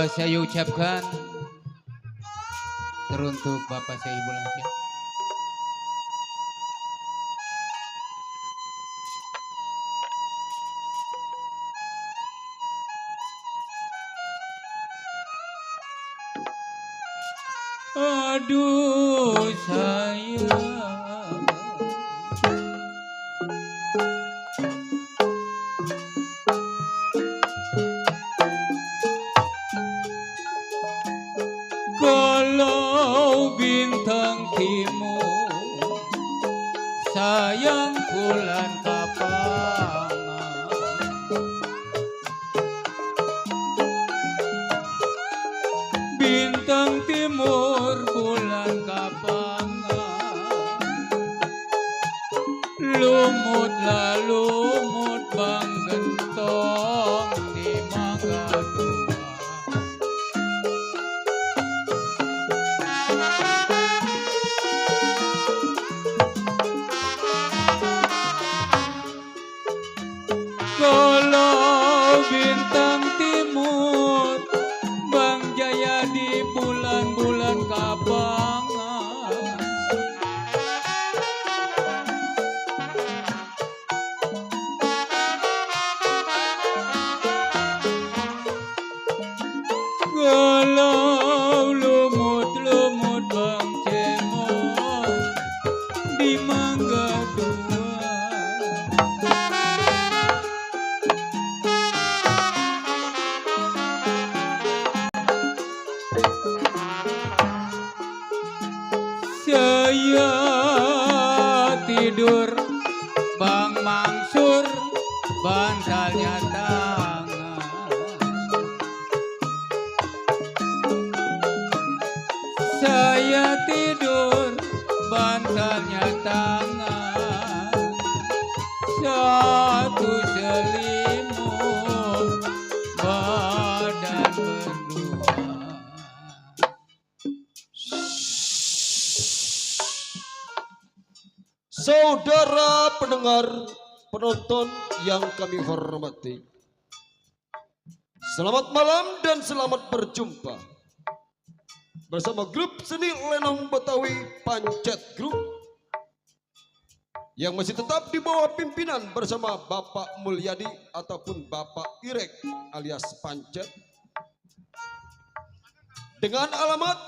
saya ucapkan teruntuk Bapak saya Ibu Lansia. Aduh sayang, kalau bintang timur sayang bulan kapangan, bintang timur bulan kapangan, lumutlah lumut bang gentong di mangga tua. Kalau bintang timur Bang Jaya di bulan-bulan kabangan, kalau lumut-lumut Bang Cemong di mangga tua. Saya tidur Bang Mangsur bantalnya tangan, saya tidur bantalnya tangan, satu selimut badan berdua. Saudara pendengar, penonton yang kami hormati, selamat malam dan selamat berjumpa bersama grup seni lenong Betawi Pancet Group yang masih tetap di bawah pimpinan bersama Bapak Mulyadi ataupun Bapak Irek alias Pancet, dengan alamat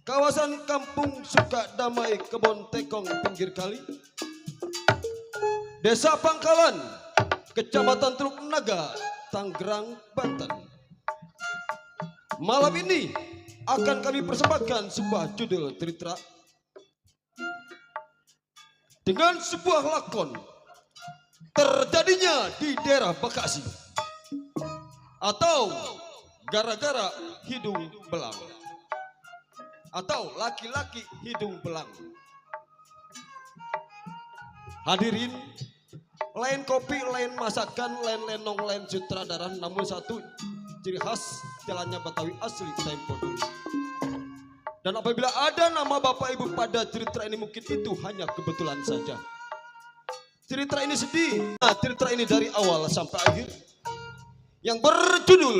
kawasan Kampung Sukadamai, Kebon Tekong, pinggir kali, Desa Pangkalan, Kecamatan Teluk Naga, Tangerang, Banten. Malam ini akan kami persembahkan sebuah judul cerita dengan sebuah lakon terjadinya di daerah Bekasi, atau gara-gara hidung belang, atau laki-laki hidung belang. Hadirin, lain kopi, lain masakan, lain lenong, lain sutradara, namun satu ciri khas jalannya Betawi asli tempo dulu. Dan apabila ada nama Bapak Ibu pada cerita ini, mungkin itu hanya kebetulan saja. Cerita ini sedih, nah cerita ini dari awal sampai akhir, yang berjudul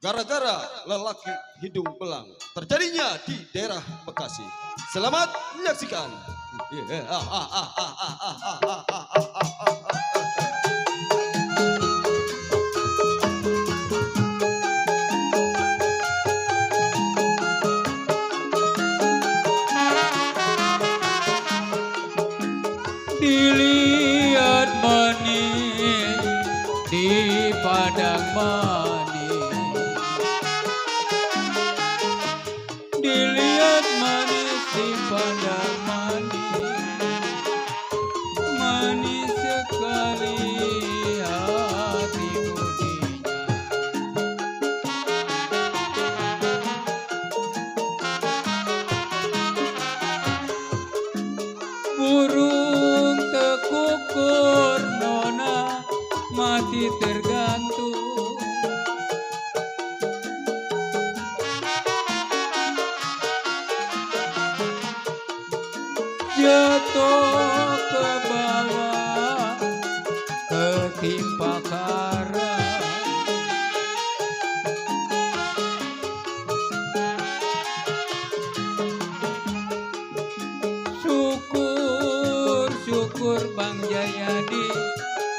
gara-gara lelaki hidung belang, terjadinya di daerah Bekasi. Selamat menyaksikan. Dilihat manis di padang manis, dilihat manis di padang manis, manis sekali hati budinya. Burung tekukur nona mati tergantung, jatuh ke bawah ketimpa karang, syukur Bang Jayadi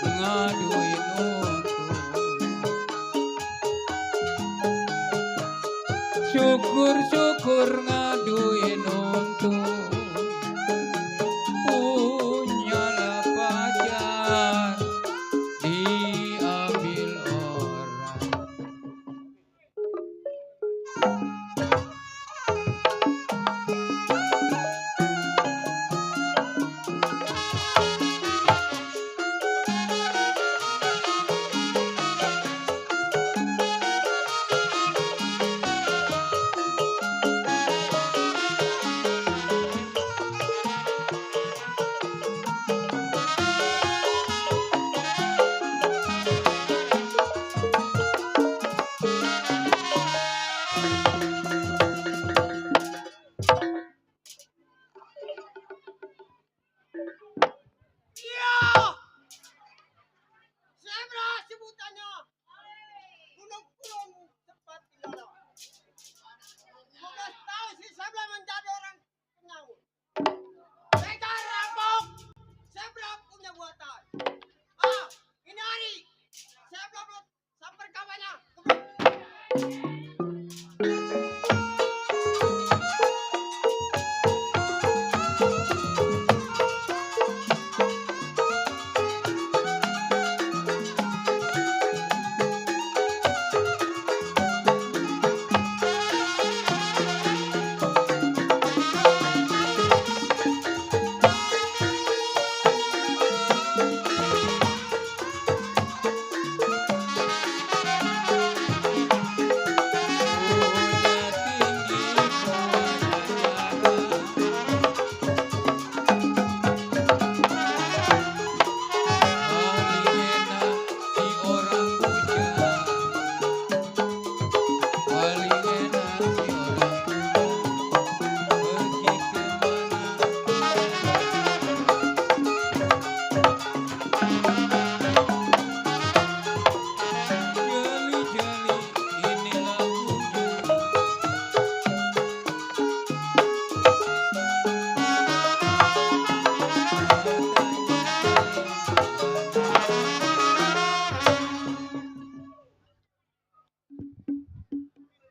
ngaduin untung. Syukur ngaduin untung. Punyalah pacar diambil orang. Iya, zebra sebutannya. Gunung-gunung cepat tinggal. Moga tahu si zebra menjadi orang penyaut. Mereka rampok. Zebra punya buatan. Ah, ini hari. Zebra buat samper kawannya.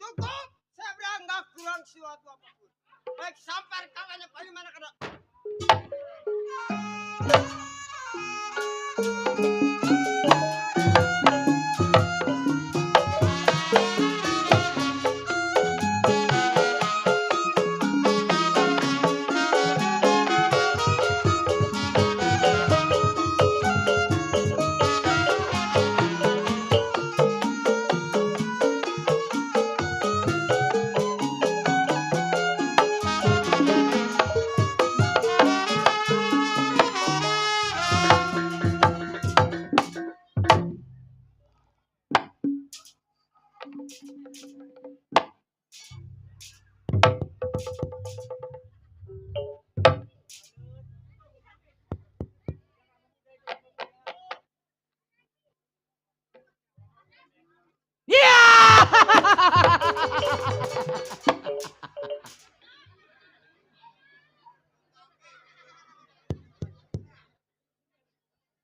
Cukup, zebra nggak kurang suatu apapun. Baik samper kawannya paling mana kena.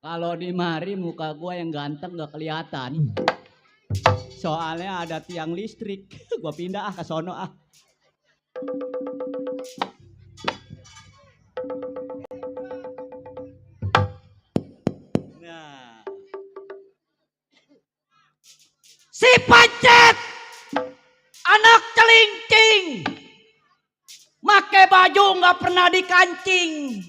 Kalau di mari muka gua yang ganteng gak kelihatan. Soalnya ada tiang listrik. Gua pindah ke sono ah. Nah. Si Pancet, anak celingcing, make baju nggak pernah dikancing.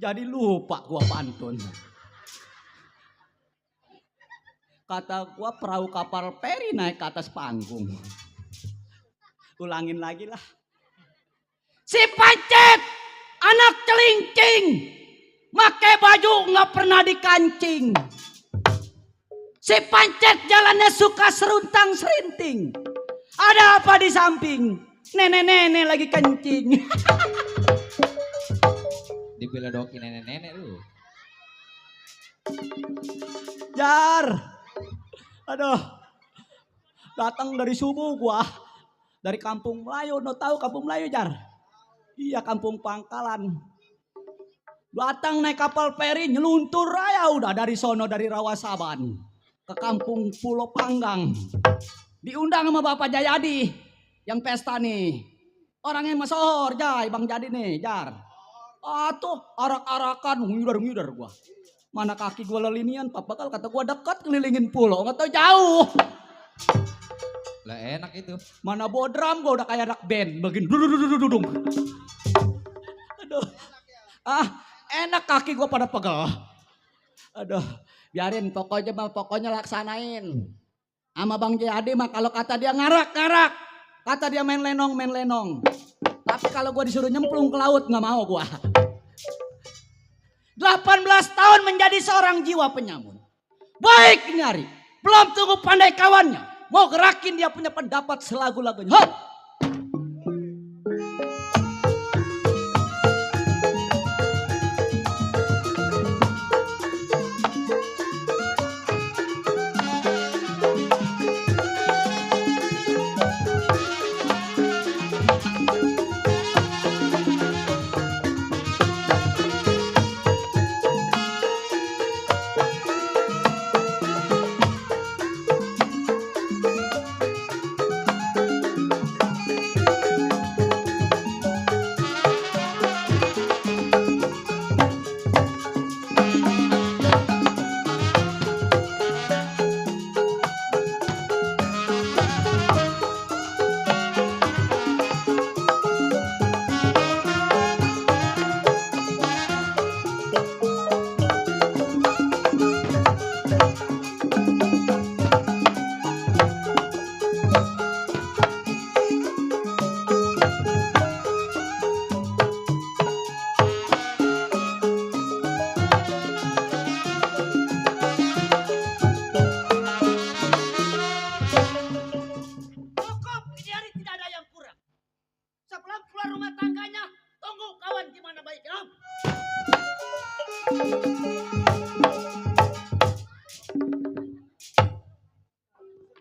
Jadi lupa gua pantun. Kata gua perahu kapal peri naik ke atas panggung. Ulangin lagi lah. Si Pancet, anak celingcing, make baju nggak pernah dikancing. Si Pancet jalannya suka seruntang serinting. Ada apa di samping? Nenek-nenek lagi kencing. Dibeledokin nenek-nenek lu. Jar, aduh, Datang dari subuh gua. Dari kampung Melayu, no tahu kampung Melayu Jar? Iya kampung Pangkalan. Datang naik kapal feri nyeluntur raya udah dari sono dari Rawasaban ke kampung Pulau Panggang. Diundang sama Bapak Jayadi yang pesta nih. Orangnya masohor Jai, Bang Jadi nih Jar. Tuh arak-arakan ngidar-ngidar gua. Mana kaki gua lelinian, Pak bakal kata gua dekat kelilingin pulau, nggak tahu jauh. Lah enak itu. Mana bodram gua udah kayak anak band, begini dudung. Aduh. Enak kaki gua pada pegel. Aduh, biarin pokoknya laksanain. Sama Bang Jayadi mah kalau kata dia ngarak. Kata dia main lenong. Tapi kalau gua disuruh nyemplung ke laut nggak mau gua. 18 tahun menjadi seorang jiwa penyamun. Baik nyari, belum tunggu pandai kawannya. Mau gerakin dia punya pendapat selagu-lagunya. Hop!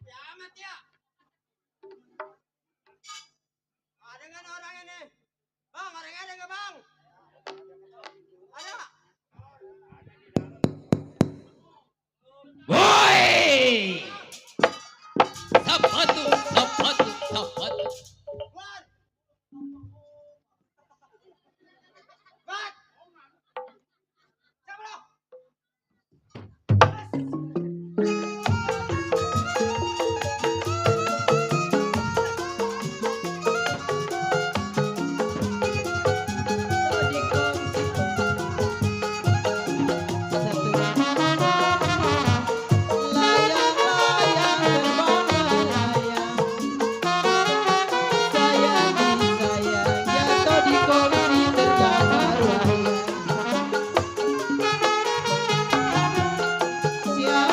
Kiamat ya. Ada nggak orang ini? Bang, ada nggak bang? Ada. Woi! Sapatu. Keluar. Bat. Siapa lo? Siapa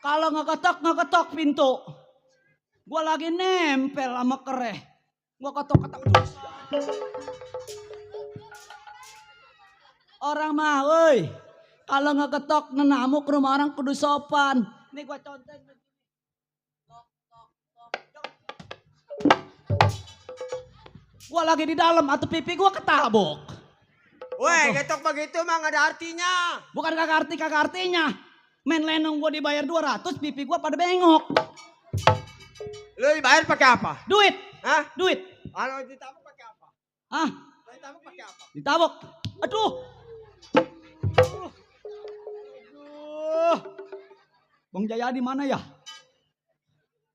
Kalau ngeketok pintu. Gua lagi nempel sama kereh. Gua ketok-ketok terus. Orang mah, woi. Kalau ngeketok nenamu ke rumah orang kudu sopan. Nih gua contohin. Gua lagi di dalam atau pipi gua ketabok. Woi, ketok begitu mah nggak ada artinya. Bukan kagak artinya. Main lenong gua dibayar 200, pipi gua pada bengok. Lu dibayar pakai apa? Duit. Hah? Duit. Kalau ditabuk pakai apa? Ah, Kalau ditabuk pakai apa? ditabok. Aduh. Bang Jaya di mana ya?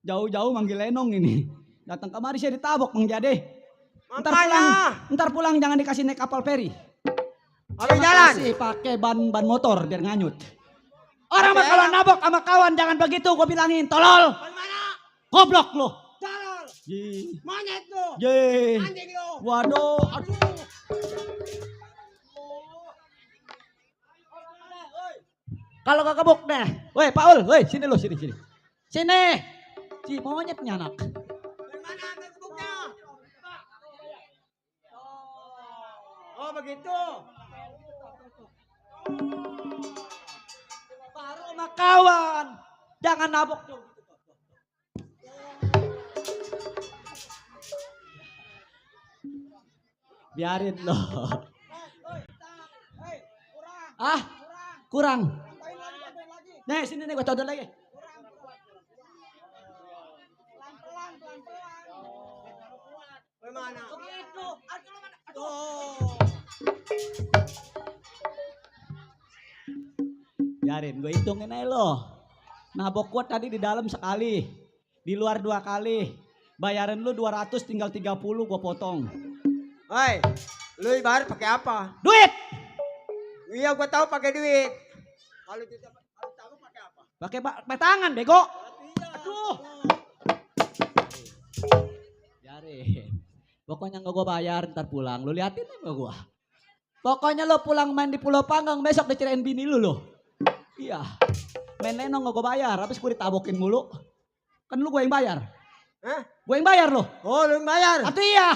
Jauh-jauh manggil lenong ini. Datang kemari saya ditabok Bang Jade. Makanya. Ntar pulang jangan dikasih naik kapal feri. Habis jalan. Kasih pakai ban motor biar nganyut. Orang mah Oke. kalau nabok sama kawan jangan begitu, gue bilangin tolol. Bagaimana? Goblok lo. Tolol. Ye. Monyet lu. Ye. Anjing lu. Waduh, aduh. Kalau gak kebuk deh. Woi, Paul, woi, sini lo, sini. Sini. Si monyetnya anak. Bagaimana Facebooknya? Oh begitu. Baru sama kawan. Jangan nabok dong. Biarin lo. Ah, kurang. Nih, sini nih gua codol lagi. Bagaimana? Begitu. Aduh, mana? Tuh. Biarin, gue hitungin aja lo. Nabok kuat tadi di dalam sekali. Di luar 2 kali. Bayaran lu 200 tinggal 30 gue potong. Hei, lu dibayar pakai apa? Duit! Iya gua tahu pakai duit. Kalau ditabuk pakai apa? Pakai tangan, bego. Aduh. Biarin. Pokoknya nggak gue bayar ntar pulang. Lu liatin aja gue. Pokoknya lo pulang main di Pulau Panggang besok diceritain bini lu lo. Iya. Main lenong nggak gue bayar. Habis gue ditabokin mulu. Kan lu gue yang bayar. Hah? Gue yang bayar lo. Oh lu bayar? Atau iya?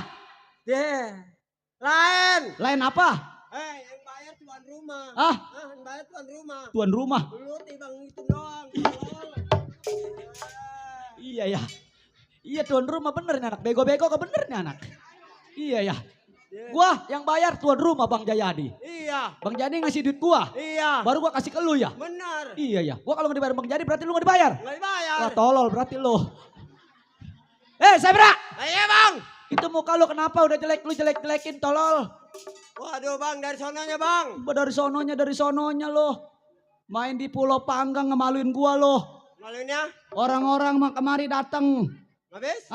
Lain. Lain apa? Yang bayar tuan rumah. Ah, Yang bayar tuan rumah. tuan rumah. Lu timbang hitung doang. Iya ya. Iya tuan rumah bener nih anak. Bego-bego ke bener nih anak. Iya ya. Gua yang bayar tuan rumah Bang Jayadi. Iya. Bang Jayadi ngasih duit gua. Iya. Baru gua kasih ke lu ya. Benar. Iya ya. Gua kalau nggak dibayar Bang Jayadi berarti lu nggak dibayar. Nggak dibayar. Wah tolol berarti lu. Sabra. Iya bang. Itu muka lu kenapa udah jelek lu jelek-jelekin tolol. Waduh bang dari sononya bang. Dari sononya lo. Main di Pulau Panggang ngemaluin gua lo. Malunya? Orang-orang mah kemari dateng. Habis?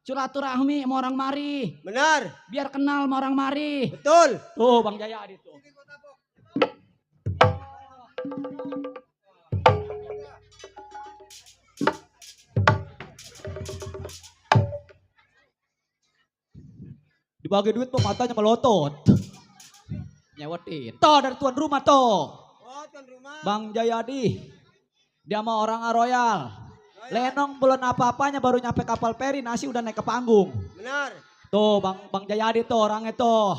Silaturahmi sama orang mari. Benar. Biar kenal sama orang mari. Betul. Tuh Bang Jayadi tuh. Dibagi duit tuh matanya melotot. Nyewetin. Toh dari tuan rumah toh. Oh tuan rumah. Bang Jayadi. Dia mau orang Royal. Lenong belum apa-apanya baru nyampe kapal feri nasi udah naik ke panggung. Benar. Tuh Bang Jayadi tuh orangnya tuh.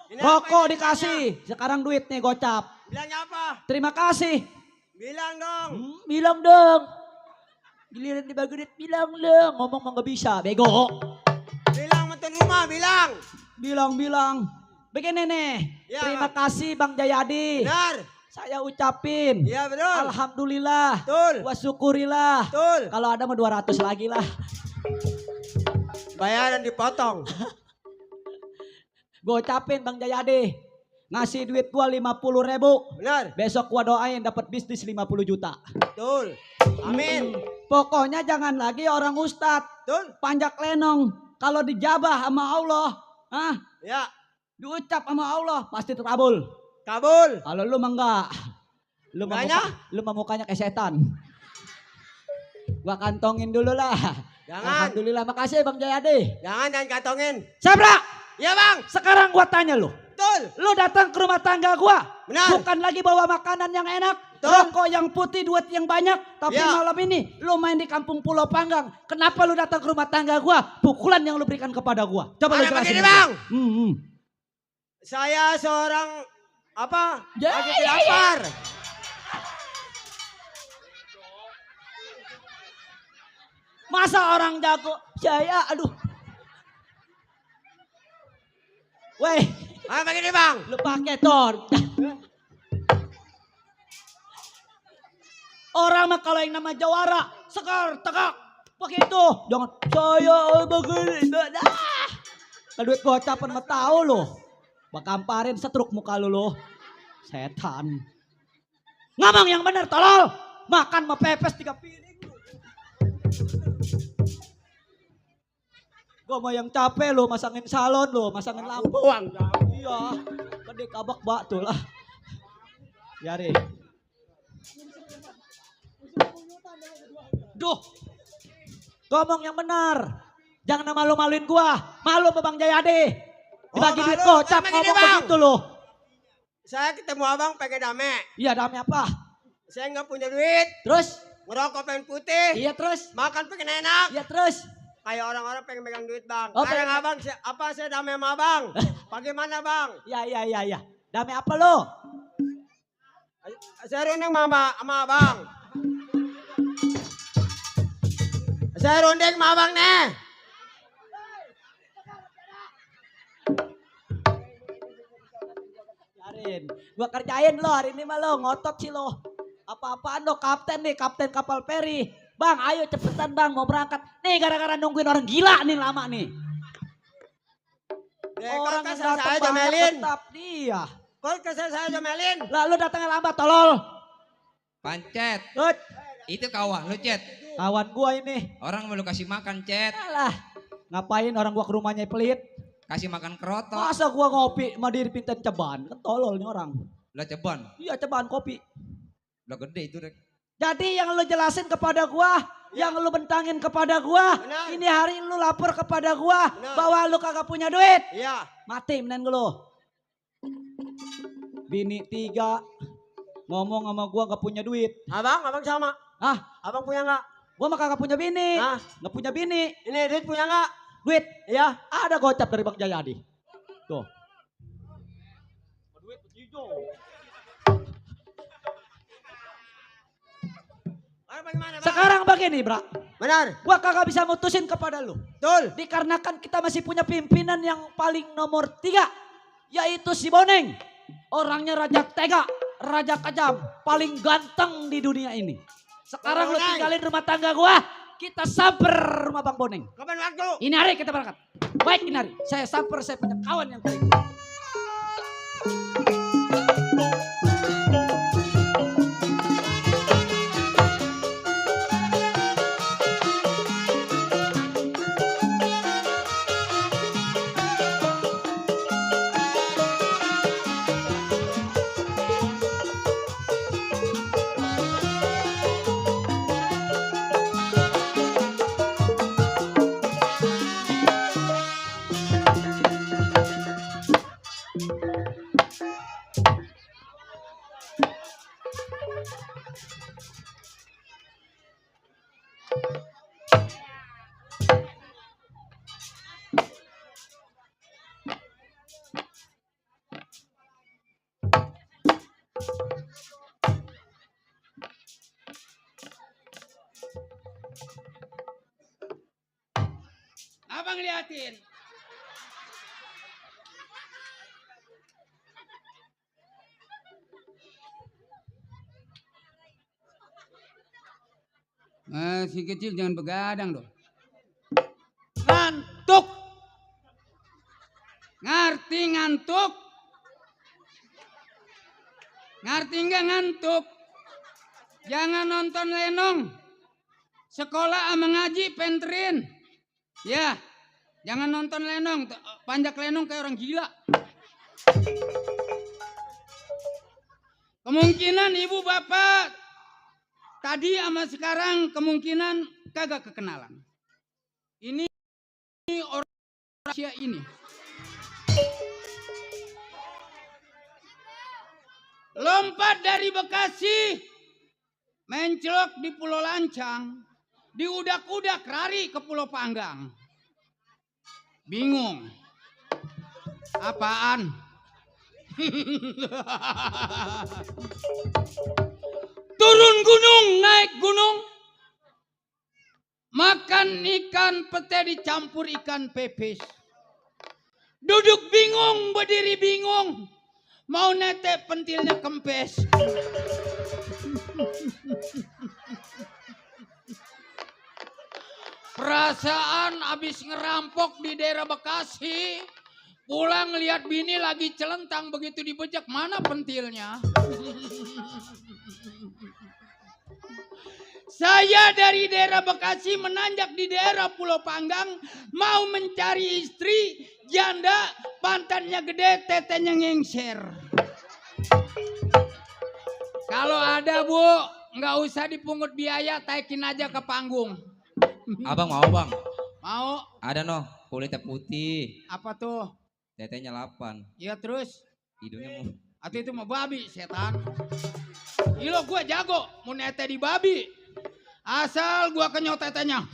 Ini Rokok apa ini dikasih. Sekarang duit nih gocap. bilangnya? Bilangnya apa? Terima kasih. Bilang dong. Bilang dong. Giliran dibagi duit bilang dong. Ngomong mah gak bisa bego. Bilang sama tuan rumah bilang. Bilang. Begini nih. Ya, Terima Bang. kasih Bang Jayadi. Benar. Saya ucapin. Iya betul. Alhamdulillah. Betul. Wa syukurillah. Betul. Kalau ada mah 200 lagi lah. Bayaran dipotong. Gue ucapin Bang Jayadi. Ngasih duit gua 50.000. Benar. Besok gua doain dapat bisnis 50 juta. Betul. Amin. Pokoknya jangan lagi orang ustadz. Betul. Panjak lenong. Kalau dijabah sama Allah. Ya. Diucap sama Allah. Pasti terkabul. Kabul. Kalau lu mah enggak. Enggaknya? Lu mah mukanya kayak setan. Gua kantongin dulu lah. Jangan. Alhamdulillah. Makasih Bang Jayadi. Jangan kantongin. Sabra. Iya bang. Sekarang gua tanya lu. Betul. Lu datang ke rumah tangga gua. Benar. Bukan lagi bawa makanan yang enak. Betul. Rokok yang putih, duit yang banyak. Tapi Ya. malam ini lu main di kampung Pulau Panggang. Kenapa lu datang ke rumah tangga gua? Pukulan yang lu berikan kepada gua. Coba lu Ada jelasin. begini, Bang. Saya seorang apa? Ya, Lagi ya, ya. lapar. Masa orang jago? Saya, aduh. Weh, Ah, begini, Bang. lu pakai tor. Orang mah kalau yang nama jawara, sekar, tegak, begitu. Jangan saya begini. Nah, duit gocapan mah tahu lo. Bakamparin setruk muka lu lo. Setan. Ngomong yang benar tolol. Makan mah pepes 3 piring. Gue mau yang capek lo, masangin salon lo, masangin lampu. Buang. Iya, gede kabak bak tuh lah. Biarin. Duh, ngomong yang benar. Jangan malu-maluin gua. Malu sama Bang Jayadi. Dibagi Oh, duit malu. gocap Begini, ngomong Bang. begitu loh. Saya ketemu abang pengen damai. Iya, damai apa? Saya nggak punya duit. Terus? Ngerokok pengen putih. Iya terus? Makan pengen enak. Iya terus? Kayak orang-orang pengen megang duit, Bang. Oh, Kadang pengen- abang, saya damai sama abang. Bagaimana, Bang? Iya. Damai apa lo? Saya runding sama abang. Saya runding sama abang nih. Biarin. Gua kerjain lo hari ini mah lo. Ngotot sih lo. Apa-apaan lo kapten nih. Kapten kapal feri. Bang ayo cepetan bang mau berangkat. Nih gara-gara nungguin orang gila nih lama nih. Orang yang saya datang banyak jomelin. tetap dia. Kok saya jomelin? Lalu datangnya lambat tolol. Pancet, Lut. itu kawan lu Cet. Kawan gua ini. Orang mau lu kasih makan Cet. Alah. Ngapain orang gua ke rumahnya pelit. Kasih makan kerotok. Masa gua ngopi sama diri pinten ceban. Kan tolol nih orang. Lah cebon. Iya ceban kopi. Lah gede itu Rek. Jadi yang lu jelasin kepada gua, yang lu bentangin kepada gua, Benar. ini hari lu lapor kepada gua Benar. bahwa lu kagak punya duit. Iya. Mati menen lu. Bini 3 ngomong sama gua gak punya duit. Abang sama. Ah, Abang punya nggak? gua mah kagak punya bini. Hah? Gak punya bini. Ini duit punya nggak? Duit Iya. ada gocap dari Bang Jayadi. Tuh. Duit hijau. Bagaimana, Bang? Sekarang begini, Bra. Benar. Gua kagak bisa mutusin kepada lu. Betul. Dikarenakan kita masih punya pimpinan yang paling nomor 3. Yaitu si Boneng. Orangnya raja tega, raja kejam, paling ganteng di dunia ini. Sekarang lu Boneng. tinggalin rumah tangga gua, kita samper rumah Bang Boneng. Kapan waktu? Ini hari kita berangkat. Baik ini hari, saya samper, saya punya kawan yang paling. Abang liatin. Si kecil jangan begadang dong. Ngantuk. Ngerti ngantuk? Ngerti enggak ngantuk? Jangan nonton lenong. Sekolah sama ngaji penterin. Ya, jangan nonton lenong. Panjak lenong kayak orang gila. Kemungkinan ibu bapak tadi sama sekarang kemungkinan kagak kekenalan. Ini orang Asia ini. Lompat dari Bekasi Menclok di Pulau Lancang, diudak-udak lari ke Pulau Panggang. Bingung. Apaan? Turun gunung, naik gunung. Makan ikan pete dicampur ikan pepes. Duduk bingung, berdiri bingung. Mau netek pentilnya kempes. Perasaan abis ngerampok di daerah Bekasi. Pulang lihat bini lagi celentang, begitu dibejek, mana pentilnya? Saya dari daerah Bekasi menanjak di daerah Pulau Panggang, mau mencari istri janda, pantatnya gede, tetenya ngengser. Kalau ada Bu, nggak usah dipungut biaya, taikin aja ke panggung. Abang mau bang? Mau? Ada noh, kulitnya putih, Apa tuh? tetenya 8, Iya terus? hidungnya mau. Atau itu mah babi, setan. Ilo gue jago, mau nete di babi. Asal gue kenyot tetenya.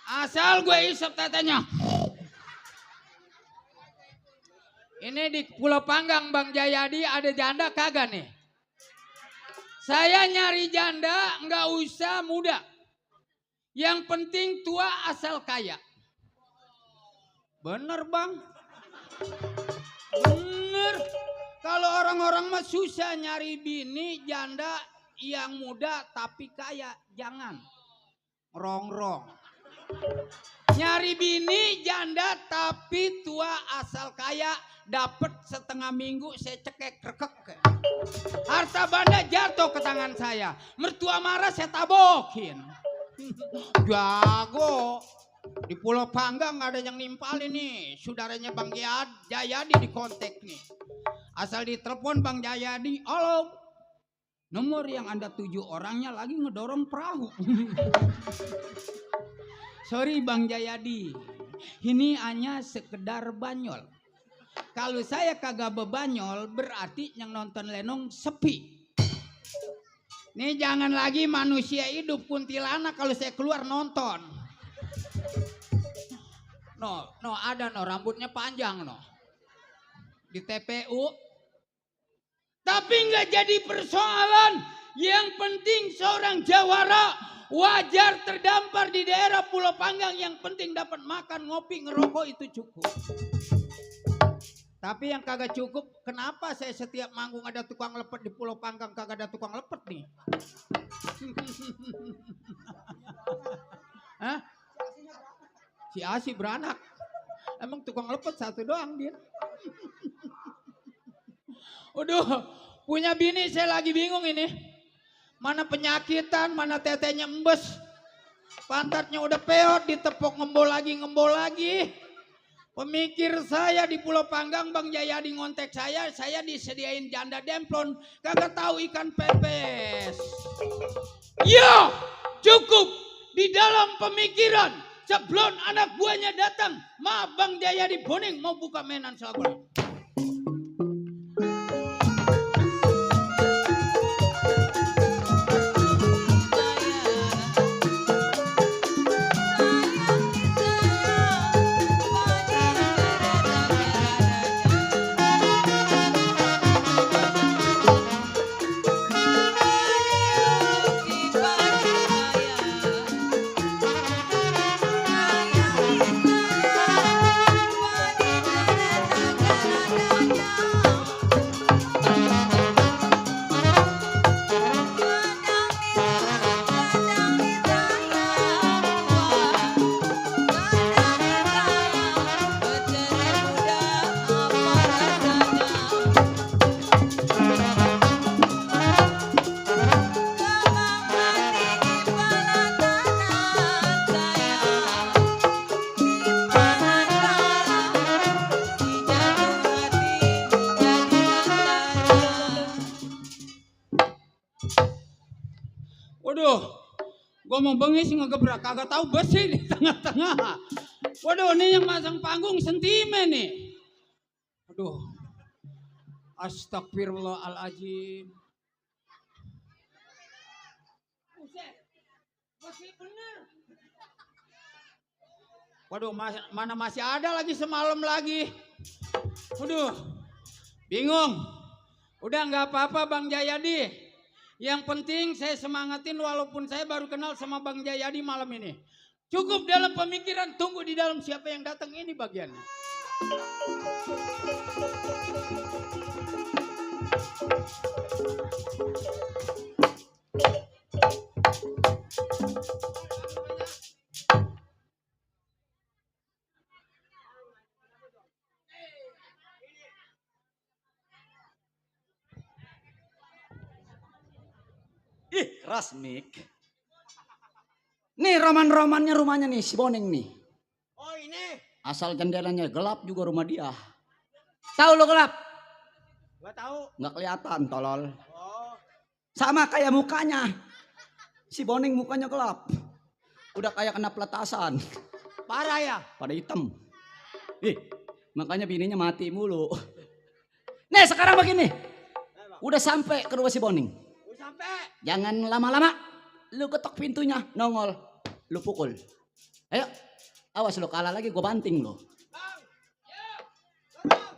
Asal gue isep tetenya. Ini di Pulau Panggang Bang Jayadi ada janda kagak nih? Saya nyari janda nggak usah muda. Yang penting tua asal kaya. Bener Bang? Bener. Kalau orang-orang mah susah nyari bini janda yang muda tapi kaya. Jangan. Rongrong. Nyari bini janda tapi tua asal kaya. Dapat setengah minggu saya cekek rekek. Harta banda jatuh ke tangan saya. Mertua marah saya tabokin. Jago. Di Pulau Panggang ada yang nimpalin nih. Saudaranya Bang Jayadi di kontak nih. Asal ditelepon Bang Jayadi. Halo. Nomor yang Anda tuju orangnya lagi ngedorong perahu. Sorry Bang Jayadi. Ini hanya sekedar banyol. Kalau saya kagak bebanyol berarti yang nonton lenong sepi. Nih jangan lagi manusia hidup kuntilanak kalau saya keluar nonton. No ada rambutnya panjang di TPU. Tapi nggak jadi persoalan. Yang penting seorang jawara wajar terdampar di daerah Pulau Panggang. Yang penting dapat makan, ngopi, ngerokok itu cukup. Tapi yang kagak cukup, kenapa saya setiap manggung ada tukang lepet di Pulau Panggang kagak ada tukang lepet nih? Hah? Si Asi beranak. Emang tukang lepet satu doang dia. Udah, punya bini saya lagi bingung ini. Mana penyakitan, mana tetenya embes. Pantatnya udah peot, ditepok ngembol lagi. Pemikir saya di Pulau Panggang Bang Jayadi ngontek saya disediain janda demplon. Kagak tahu ikan pepes. Ya, cukup di dalam pemikiran. Sebelum anak buahnya datang, maaf Bang Jayadi boning mau buka mainan selagu. Waduh, gua mau bengis ngegebrak, kagak tahu besi di tengah-tengah. Waduh, ini yang masang panggung sentimen nih. Aduh, astagfirullahaladzim. Masih bener. Waduh, mana masih ada lagi semalam lagi. Waduh, bingung. Udah nggak apa-apa Bang Jayadi. Yang penting saya semangatin walaupun saya baru kenal sama Bang Jayadi malam ini. Cukup dalam pemikiran, tunggu di dalam siapa yang datang ini bagiannya. Ih, keras Mik. Nih roman-romannya rumahnya nih si Boneng nih. Oh ini. Asal jendelanya gelap juga rumah dia. Tahu lo gelap? Gak tahu. Nggak kelihatan tolol. Oh. Sama kayak mukanya. Si Boneng mukanya gelap. Udah kayak kena peletasan. Parah ya. Pada hitam. Ih, makanya bininya mati mulu. Nih sekarang begini. Udah sampai ke rumah si Boneng. Udah sampai. Jangan lama-lama. Lu ketok pintunya, nongol. Lu pukul. Ayo. Awas lu kalah lagi gue banting lu. Bang. Ya. Bang.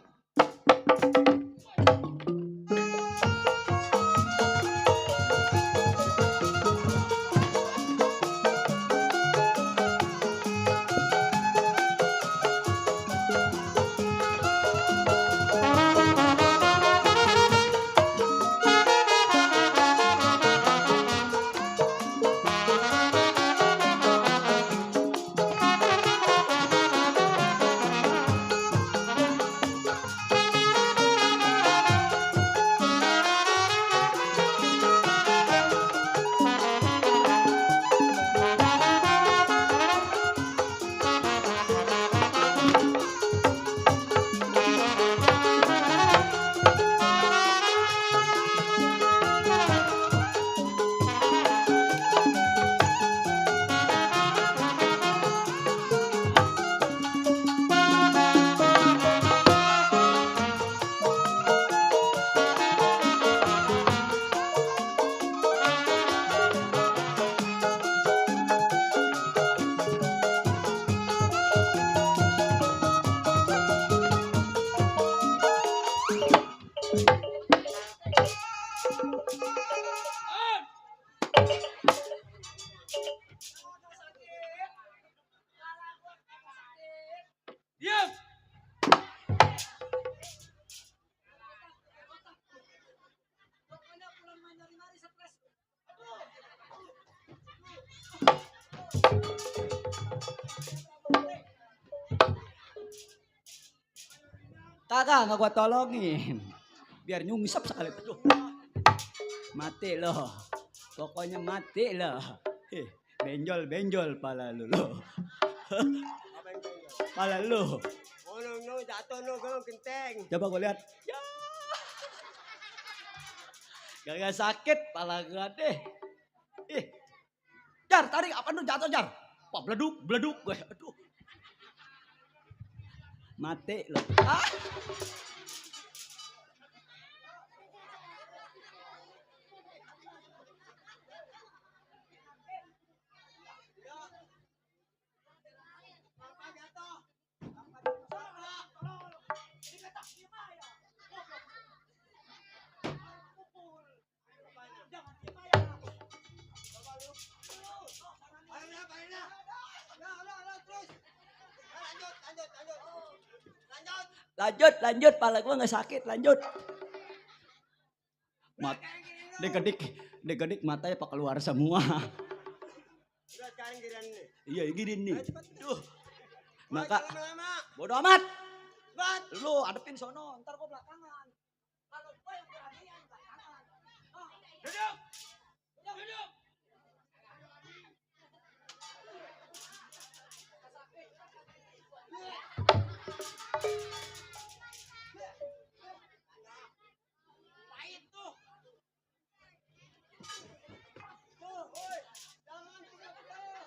Diam. Kagak, nggak gua tolongin. Biar nyungsep sekali. Aduh. Mati loh. Pokoknya mati loh. Benjol pala lu loh. Pala lu. Oh no jatuh no gak genteng. Coba gua lihat. Ya. Gak sakit pala gua deh. Ih. Jar, tarik apa lu jatuh Jar? Wah, beleduk gue. Aduh. Mati loh. Ah. Lanjut, pala gua nggak sakit, lanjut. Degedik matanya pak keluar semua. Udah sekarang giliran nih. Iya, gini nih. Duh. Maka Maka lama-lama. bodo amat. Bat. Lu adepin sono, ntar gua belakangan. Kalau gua yang beranian belakangan. Duduk. Duduk. Pahit tuh. Tuh, woi. Jangan tuh.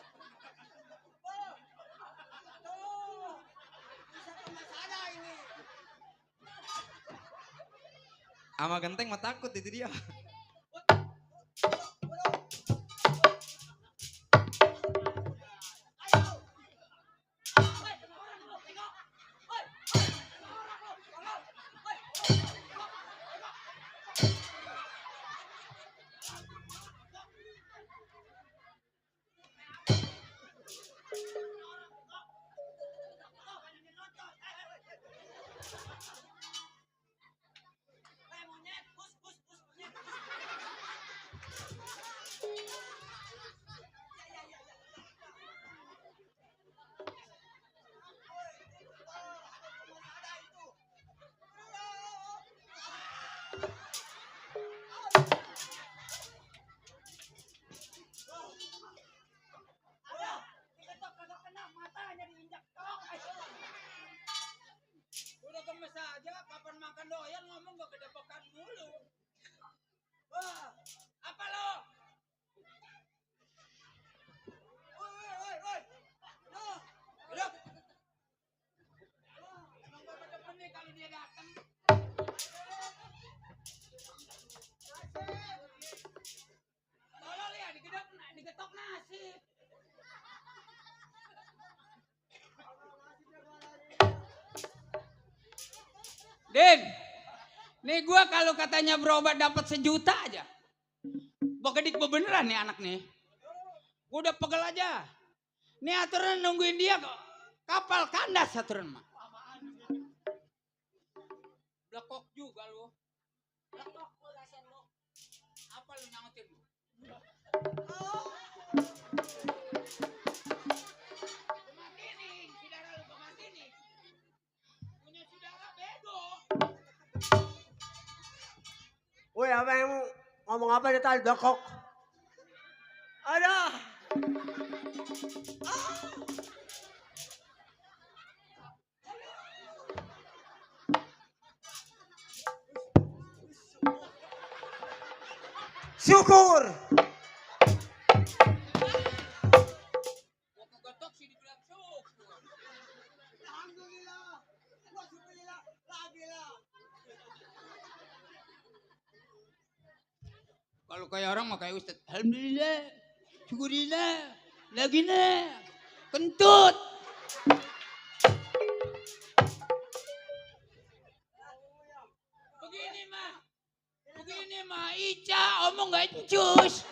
Tuh. Bisa ke masalah ini. Sama genteng mah takut itu dia. monyet, pus, monyet. Udah gemes aja, kapan makan doyan ngomong gak kedepakan mulu. Wah, apa lo? Woi. Duduk. Emang bapak demen nih kalau dia datang. Tolol ya, digetok nasi. Din, nih gua kalau katanya berobat dapat 1 juta aja. Begedik beneran nih anak nih. Gua udah pegel aja. Nih aturan nungguin dia kapal kandas aturan mah. Blekok juga lu. Blekok lu rasain lu. Apa lu nyangkutin? Kematini, saudara lu kematini. Punya saudara bego. Woi, apa yang ngomong apa dia tadi dokok? Ada. Syukur. Gua kegetok sih dibilang syukur. Alhamdulillah. Gua syukurillah lagi lah. Kalau kayak orang mah kayak Ustaz. Alhamdulillah, syukurillah, lagi nih, kentut. Begini mah, Ica omong gak encus.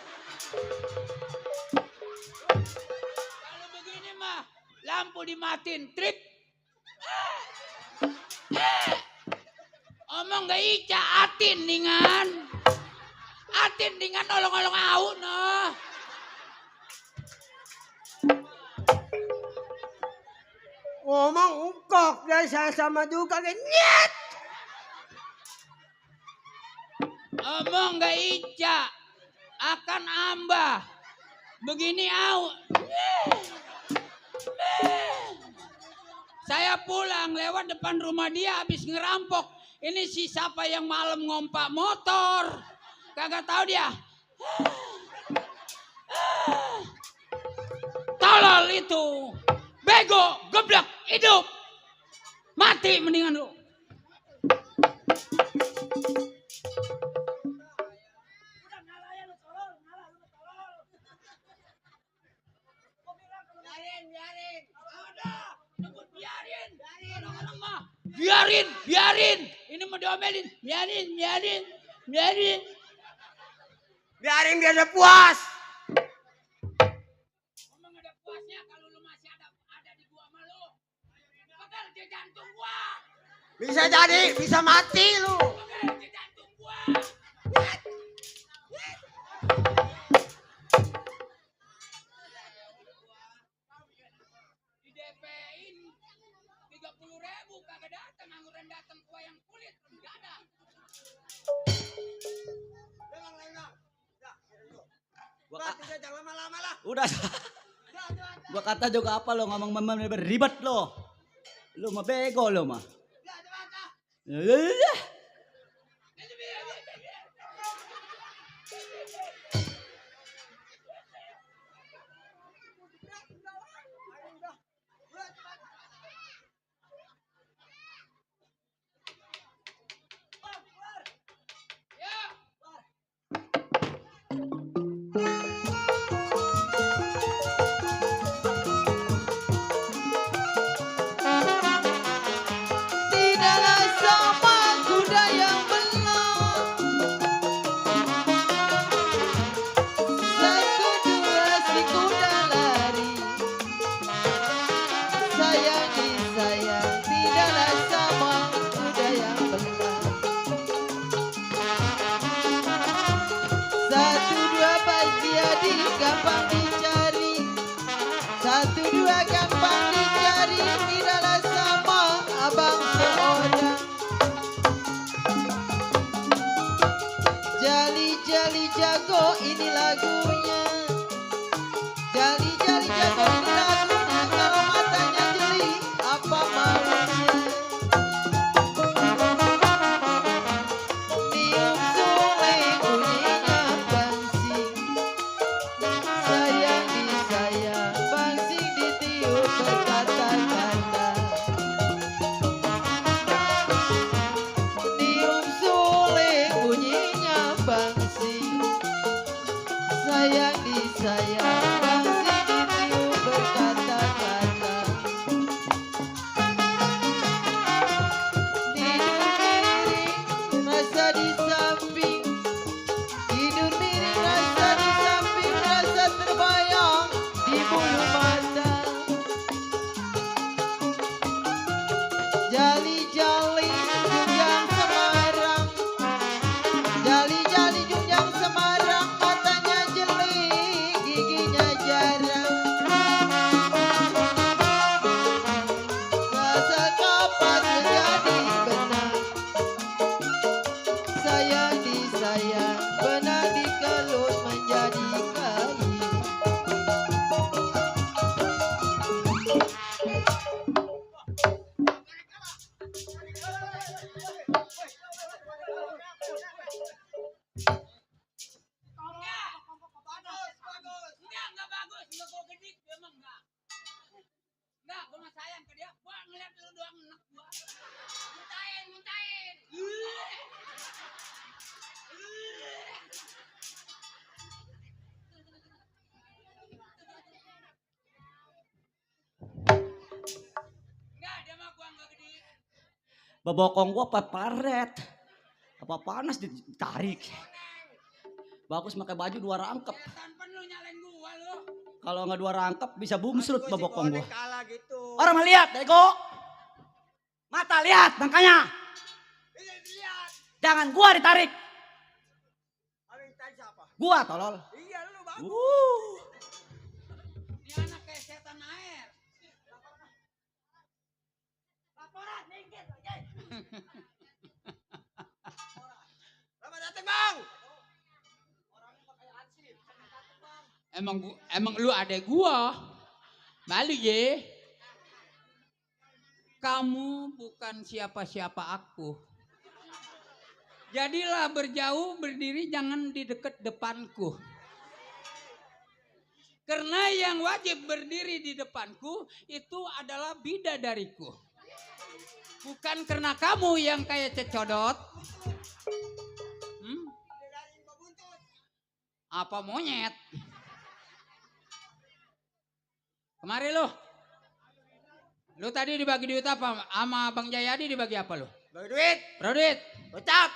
Kalau begini mah, lampu dimatiin, trip. Omong gak Ica, atin dengan. Atin dengan olong-olong au noh. Ngomong ungkok dan saya sama juga kan nyet. Omong gak Ica, akan ambah. Begini au. Saya pulang lewat depan rumah dia habis ngerampok. Ini si siapa yang malam ngompak motor. Kagak tahu dia. Tolol itu. Bego, geblek, hidup. Mati mendingan lu. Biarin. Ada, nyebut biarin. Orang-orang mah. Biarin. Ini mau diomelin. Biarin. Biarin biar dia puas. Emang ada puasnya kalau lu masih ada di gua sama lu. Pegal dia jantung gua. Bisa jadi, bisa mati lu. Pegal dia jantung gua. Di DP-in 30.000 kagak datang, angguran datang gua yang kulit enggak ada. Jangan lama-lama lah. Udah. Gua kata juga apa lo ngomong ribet lo. Lu mah bego lo mah. Tidaklah sama kuda yang benar. Satu dua si kuda lari. Sayang disayang tidaklah sama jago ini lagunya. Jali jali jago ini lagunya. Kalau matanya jeli apa maunya. Niup suling bunyinya bangsing. Sayang disayang bangsing ditiup berkata-kata. Niup suling bunyinya bangsing. Sayang disayang bangsing ditiup berkata-kata. Tidur miring rasa di samping. Tidur miring rasa di samping. Rasa terbayang di bulu mata. Jali-jali Junjang Semarang. Jali-jali Junjang Semarang. Matanya jeli, giginya jarang. Rasa kapas menjadi benang. Sayang disayang, benang dikelut menjadi kain. Enggak bagus, enggak gua gedik, emang enggak. Enggak, gua mah sayang ke dia. Gua ngeliat lu doang enak gua. Muntahin, muntahin. Enggak, dia mah gua enggak gedik. Bebokong gua paparet. Apa panas ditarik. Bagus pakai baju 2 rangkep. Kelihatan penuh nyalain gua lu. Kalau nggak 2 rangkep bisa bungsrut bebokong gua. Kalah gitu. Orang mah lihat, Ego. Mata lihat, makanya. Lihat. Jangan gua ditarik. Abang tadi siapa? Gua tolol. Iya lu bang. Dia anak kayak setan air. Laporan dikit aja. Selamat datang bang. Emang lu adek gua. Balik ye. Kamu bukan siapa-siapa aku. Jadilah berjauh berdiri jangan di dekat depanku. Karena yang wajib berdiri di depanku itu adalah bidadariku. Bukan karena kamu yang kayak cecodot. Apa monyet? Kemari lu. Lu tadi dibagi duit apa? Sama Bang Jayadi dibagi apa lu? Bagi duit. Duit. Gocap.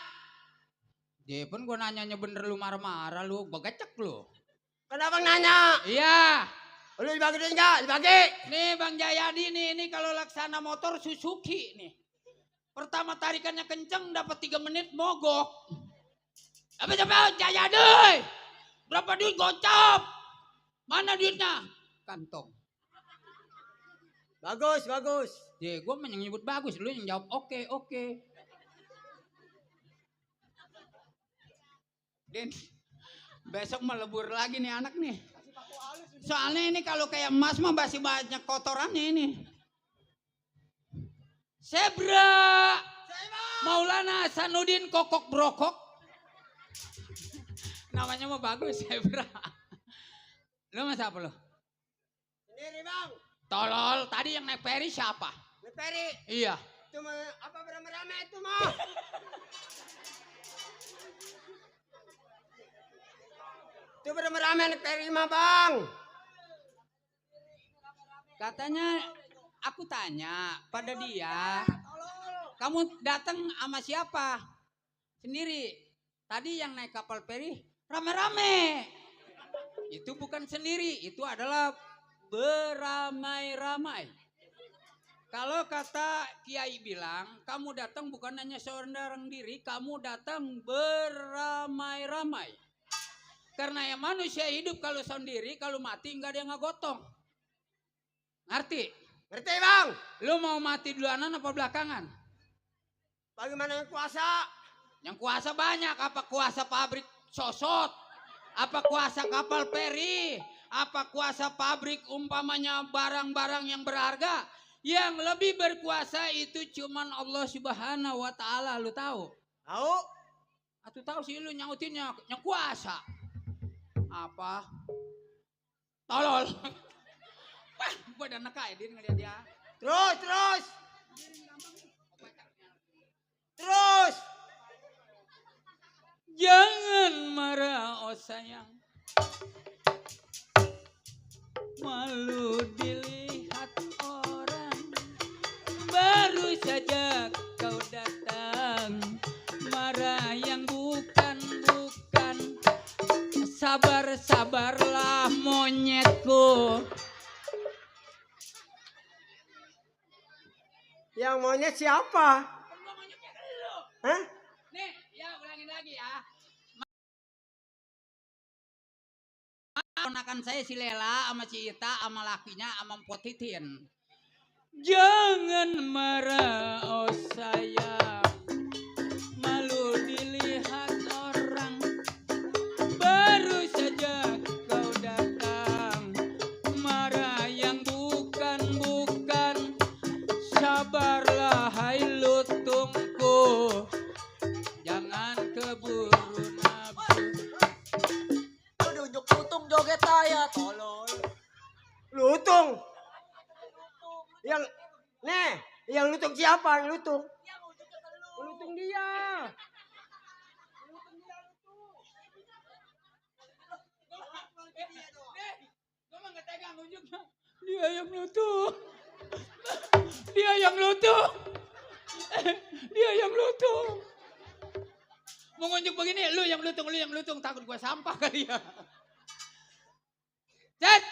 Dia pun gua nanyanya bener lu marah-marah lu. Gua gecek lu. Kenapa nanya? Iya. Lu dibagi duit enggak? Dibagi. Nih Bang Jayadi nih. Ini kalau laksana motor Suzuki nih. Pertama tarikannya kenceng dapat 3 menit mogok. Apa Jayadi? Berapa duit gocap? Mana duitnya? Kantong. Bagus, bagus. Ya gue menyebut bagus, lu yang jawab oke. Den, besok melebur lagi nih anak nih. Soalnya ini kalau kayak emas mah masih banyak kotorannya ini. Zebra, Maulana Hasanuddin Kokok Brokok. Namanya mah bagus, Zebra. Lu masa apa lu? Sendiri bang. Tolol, tadi yang naik ferry siapa? Naik ferry. Iya. Itu mah apa beramai-ramai itu mah? Itu beramai-ramai naik ferry mah bang. Katanya aku tanya pada dia, kamu datang sama siapa? Sendiri. Tadi yang naik kapal feri rame-rame. Itu bukan sendiri, itu adalah beramai-ramai. Kalau kata Kiai bilang, kamu datang bukan hanya seorang diri, kamu datang beramai-ramai. Karena yang manusia hidup kalau sendiri, kalau mati nggak ada yang ngegotong. Ngerti? Ngerti bang? Lu mau mati duluanan apa belakangan? Bagaimana yang kuasa? Yang kuasa banyak, apa kuasa pabrik sosot? Apa kuasa kapal feri? Apa kuasa pabrik umpamanya barang-barang yang berharga? Yang lebih berkuasa itu cuman Allah Subhanahu wa taala, lu tahu? Tahu? Atuh tahu sih lu nyautinnya yang kuasa. Apa? Tolol. Wah, gua udah neka ya dia ngeliat dia. Terus. Terus. Jangan marah oh sayang. Malu dilihat orang. Baru saja kau datang. Marah yang bukan. Sabarlah monyetku. Yang maunya siapa? Hah? Nih, ya ulangin lagi ya. Ponakan saya si Lela sama si Ita sama lakinya sama Mpok Titin. Jangan marah oh sayang. Malu dilihat orang. Baru saja kau datang. Marah yang bukan. Sabarlah hai lutungku. Jangan keburu nafsu. Udah unjuk lutung joget aja tolol. Lutung. Yang lutung siapa? Yang lutung. Lutung dia. Gue mah gak tegang unjuknya. Dia yang lutung. Dia yang lutung. Dia yang lutung. Mau ngunjuk begini, lu yang lutung. Takut gue sampah kali ya. Cet.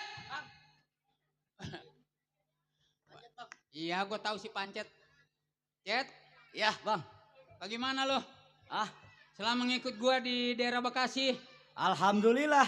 Iya, gue tahu si Pancet. Cet. Ya bang. Bagaimana lo? Ah, Selama ngikut gue di daerah Bekasi. alhamdulillah.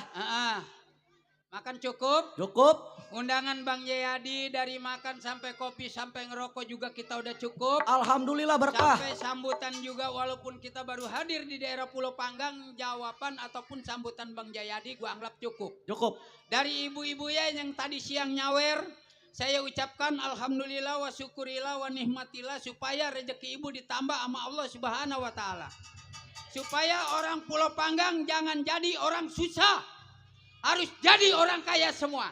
Makan cukup. Cukup. Undangan Bang Jayadi dari makan sampai kopi sampai ngerokok juga kita udah cukup. Alhamdulillah berkah. Sampai sambutan juga walaupun kita baru hadir di daerah Pulau Panggang, jawaban ataupun sambutan Bang Jayadi gua anggap cukup. Cukup. Dari ibu-ibu ya yang tadi siang nyawer, saya ucapkan alhamdulillah wa syukurillah wa nikmatillah supaya rezeki ibu ditambah sama Allah Subhanahu wa taala. Supaya orang Pulau Panggang jangan jadi orang susah. Harus jadi orang kaya semua.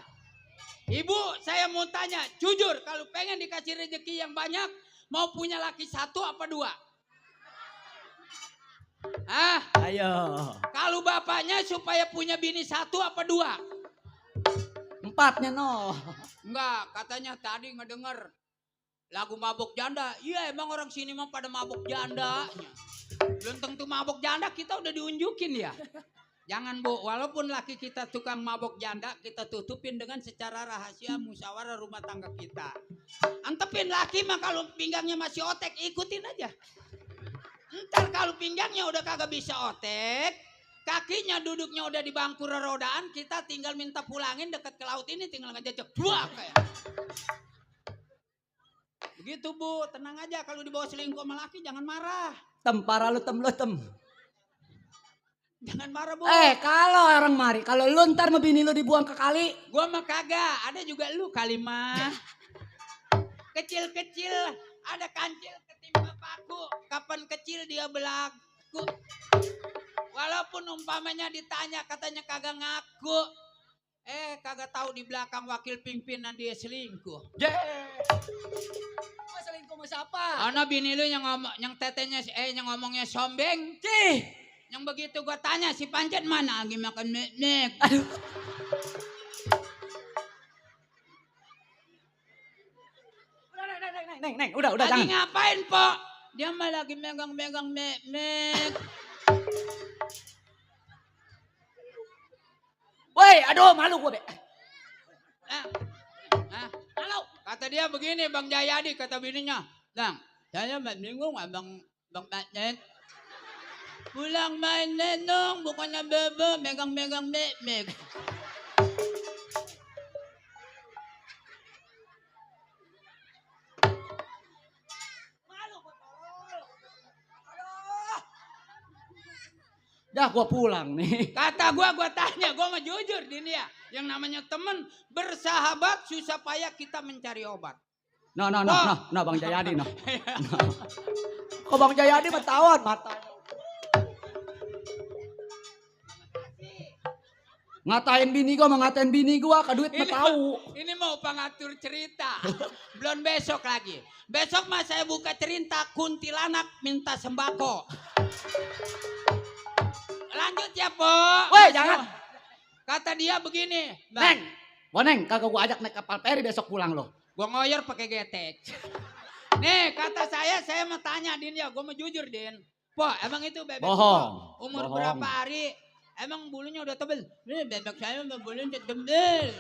Ibu, saya mau tanya, jujur, kalau pengen dikasih rezeki yang banyak, mau punya laki 1 apa 2? Ayo. Kalau bapaknya supaya punya bini 1 apa 2? 4-nya no. Enggak, katanya tadi ngedenger lagu mabok janda. Iya, emang orang sini mah pada mabok janda. Belum tentu mabok janda, kita udah diunjukin ya. Jangan Bu, walaupun laki kita tukang mabok janda, kita tutupin dengan secara rahasia musyawarah rumah tangga kita. Antepin laki mah kalau pinggangnya masih otek, ikutin aja. Ntar kalau pinggangnya udah kagak bisa otek, kakinya duduknya udah di bangku rodaan, kita tinggal minta pulangin deket ke laut ini, tinggal ngejejek buak kayak. Begitu Bu, tenang aja kalau dibawa selingkuh sama laki jangan marah. Para lu tem. Jangan marah Bu. Kalau orang mari, kalau lu ntar mau bini lu dibuang ke kali. Gua mah kagak, ada juga lu kali mah. Kecil-kecil, ada kancil ketimpa paku. Kapan kecil dia belagu. Walaupun umpamanya ditanya katanya kagak ngaku. Kagak tahu di belakang wakil pimpinan dia selingkuh. Mau selingkuh sama siapa? Ana bini lu yang ngomong, yang tetenya, yang ngomongnya sombeng. Cih. Yang begitu gua tanya si Pancet mana lagi makan mek. Aduh. Neng, udah Lagi jangan. ngapain, Pok? Dia mah lagi megang-megang mek. Woi, aduh malu gue be. Halo. Kata dia begini, Bang Jayadi, kata bininya. Bang, saya bingung Bang Pancet. Pulang main nenong, bukannya bebe, megang-megang mek. Dah gua pulang nih. Kata gua tanya, gua mah jujur Din ya. Yang namanya temen bersahabat susah payah kita mencari obat. Nah Bang Jayadi nah. Kok Bang Jayadi bertawan matanya. Ngatain bini gua ke duit mah tahu. Ini mau pengatur cerita. Belum besok lagi. Besok mah saya buka cerita kuntilanak minta sembako. Lanjut ya, Po. Woi, jangan. Kata dia begini, Neng, Boneng kagak gua ajak naik kapal feri besok pulang lo. gua ngoyor pakai getek. Nih, kata saya mau tanya Din ya, gua mau jujur Din. Po, emang itu bebek Bohong. Po, umur Bohong. berapa hari? Emang bulunya udah tebel? Nih, bebek saya mah bulunya tebel.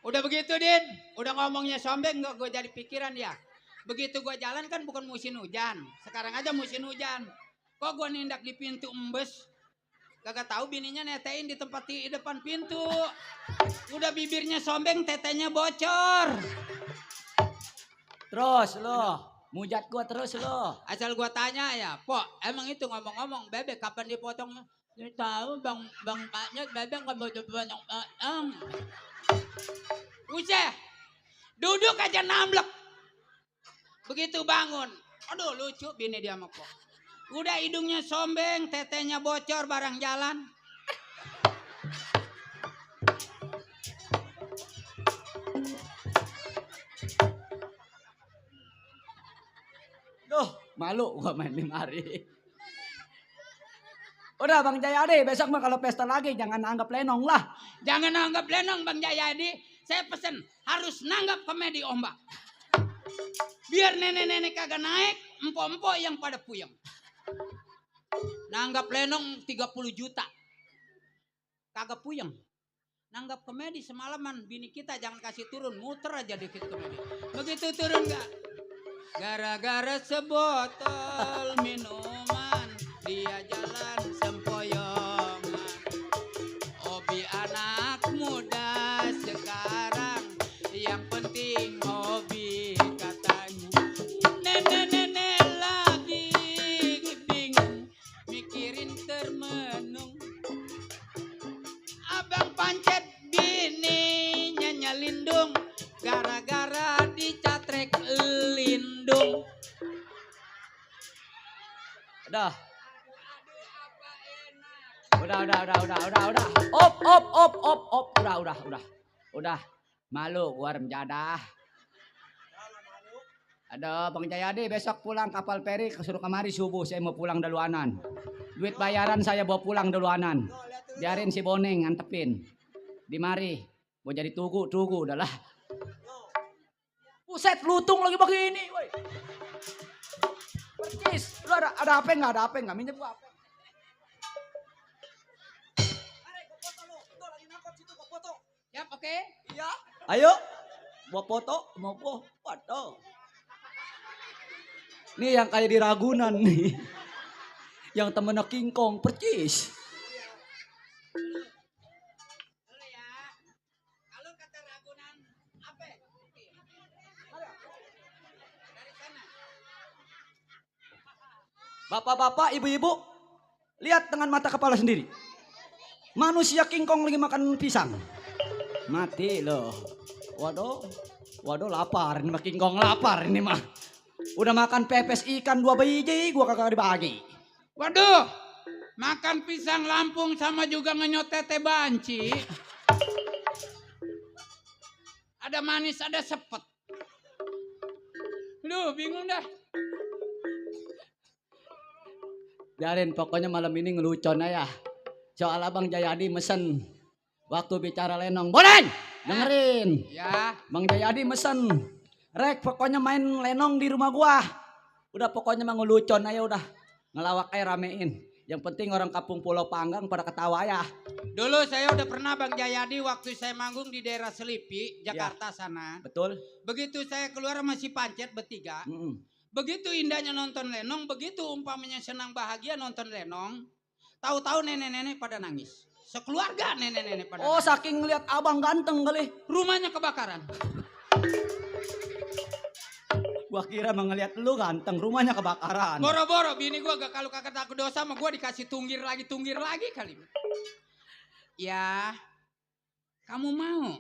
Udah begitu Din, udah ngomongnya sombeng gak gue jadi pikiran ya. Begitu gue jalan kan bukan musim hujan, sekarang aja musim hujan. Kok gue nindak di pintu embes, kagak tahu bininya netein di tempat di depan pintu. Udah bibirnya sombeng, tetenya bocor. Terus lo, mujat gua terus lo. Asal gue tanya ya, Po, emang itu ngomong-ngomong bebek kapan dipotongnya? Saya tahu bang Paknya bebek nggak mau dipotong. Usah, duduk aja namblek. Begitu bangun, aduh lucu bini dia sama Po. Udah hidungnya sombeng, tetenya bocor barang jalan. Duh, malu gua main 5 hari. Udah Bang Jayadi, besok mah kalau pesta lagi jangan anggap lenong lah. Jangan anggap lenong Bang Jayadi. Saya pesen harus nanggap komedi ombak. Biar nenek-nenek kagak naik, empo-empo yang pada puyeng. Nanggap lenong 30 juta. Kagak puyeng. Nanggap komedi semalaman bini kita jangan kasih turun, muter aja dikit komedi. Begitu turun gak? Gara-gara sebotol minuman dia jalan sempoyongan. Hobi anak muda sekarang yang penting hobi katanya. Nenek-nenek lagi bingung mikirin termenung. Abang pancet bininya nyelindung gara-gara dicatrek lindung. Udah. Udah. Op. Udah. Malu gua remjadah. Ada Bang Jayadi besok pulang kapal feri kesuruh kemari subuh saya mau pulang duluanan. Duit bayaran saya bawa pulang duluanan. Biarin si Boneng ngantepin. Di mari. Mau jadi tugu udahlah. Buset lutung lagi begini, woi. Percis, lu ada apa enggak? Minjem gua apa? Yap, oke. Iya. Ayo. Mau foto, foto. Nih yang kayak di Ragunan nih. Yang temennya King Kong, percis. Dulu ya. Kalau kata Ragunan apa? Dari sana. Bapak-bapak, ibu-ibu, lihat dengan mata kepala sendiri. Manusia King Kong lagi makan pisang. Mati loh. Waduh lapar ini mah King Kong lapar ini mah. Udah makan pepes ikan 2 biji gua kagak dibagi. Waduh, makan pisang Lampung sama juga ngenyot tete banci. Ada manis, ada sepet. Aduh, bingung dah. Biarin pokoknya malam ini ngelucon aja. Soal Abang Jayadi mesen waktu bicara lenong. Boneng, dengerin. Ya, Bang Jayadi mesen. Rek pokoknya main lenong di rumah gua. Udah pokoknya mah ngelucon aja udah. Ngelawak aja ramein. Yang penting orang kampung Pulau Panggang pada ketawa ya. dulu saya udah pernah Bang Jayadi waktu saya manggung di daerah Selipi, Jakarta sana. Betul? Begitu saya keluar sama si Pancet bertiga. Begitu indahnya nonton lenong, begitu umpamanya senang bahagia nonton lenong. Tahu-tahu nenek-nenek pada nangis. Sekeluarga nenek-nenek pada Oh nangis. saking ngeliat abang ganteng kali. Rumahnya kebakaran. Gua kira mengeliat lu ganteng, rumahnya kebakaran. Boro-boro bini gua gak kalau kagak takut dosa sama gua dikasih tunggir lagi kali. Ya, kamu mau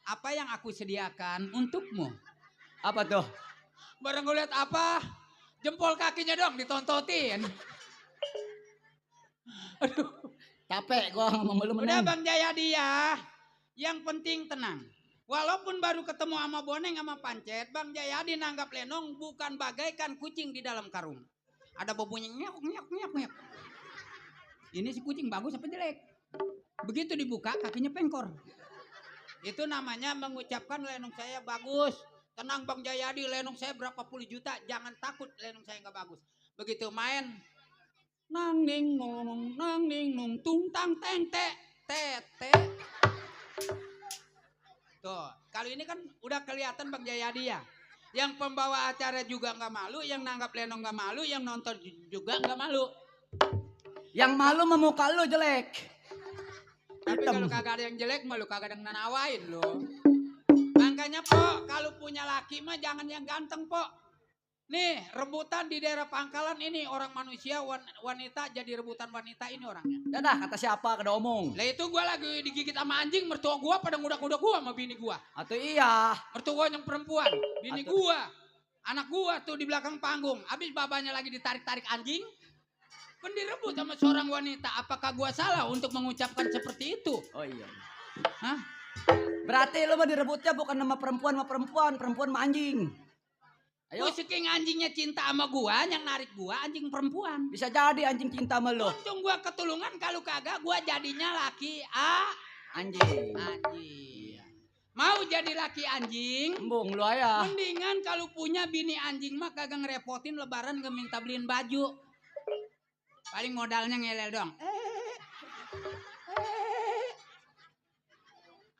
apa yang aku sediakan untukmu? Apa tuh? Barang gue lihat apa? Jempol kakinya dong ditontotin. Aduh. Capek gua ngomong lu Udah meneng. Bang Jayadi ya. Yang penting tenang. Walaupun baru ketemu sama Boneng sama Pancet, Bang Jayadi nanggap Lenong bukan bagaikan kucing di dalam karung. Ada bobonya nyok nyok nyok nyok. Ini si kucing bagus apa jelek? Begitu dibuka kakinya pengkor. Itu namanya mengucapkan Lenong saya bagus. Tenang Bang Jayadi, Lenong saya berapa puluh juta. Jangan takut Lenong saya nggak bagus. Begitu main, nang ning nung tung tang teng te te te. Tuh, kali ini kan udah kelihatan Bang Jayadi ya. Yang pembawa acara juga nggak malu, yang nanggap Lenong nggak malu, yang nonton juga nggak malu. Yang malu memuka lu jelek. Tapi Hitam. kalau kagak ada yang jelek, malu kagak ada yang nanawain loh. Makanya Pok, kalau punya laki mah jangan yang ganteng Pok. Nih, rebutan di daerah Pangkalan ini orang manusia, wanita jadi rebutan wanita ini orangnya. Dadah, kata siapa? Kada omong. Lah itu gua lagi digigit sama anjing, mertua gua pada ngudak-ngudak gua sama bini gua. Atau iya. Mertua gua yang perempuan, bini gua. Anak gua tuh di belakang panggung. Habis babanya lagi ditarik-tarik anjing. Kan direbut sama seorang wanita. Apakah gua salah untuk mengucapkan seperti itu? Oh iya. Hah? Berarti lu mah direbutnya bukan sama perempuan, perempuan sama anjing. Ayo. Saking anjingnya cinta sama gua, yang narik gua anjing perempuan. Bisa jadi anjing cinta sama lu. Untung gua ketulungan, kalau kagak gua jadinya laki Anjing. anjing. Mau jadi laki anjing? Embung lu aya. Mendingan kalau punya bini anjing mah kagak ngerepotin lebaran gak minta beliin baju. Paling modalnya ngelel dong.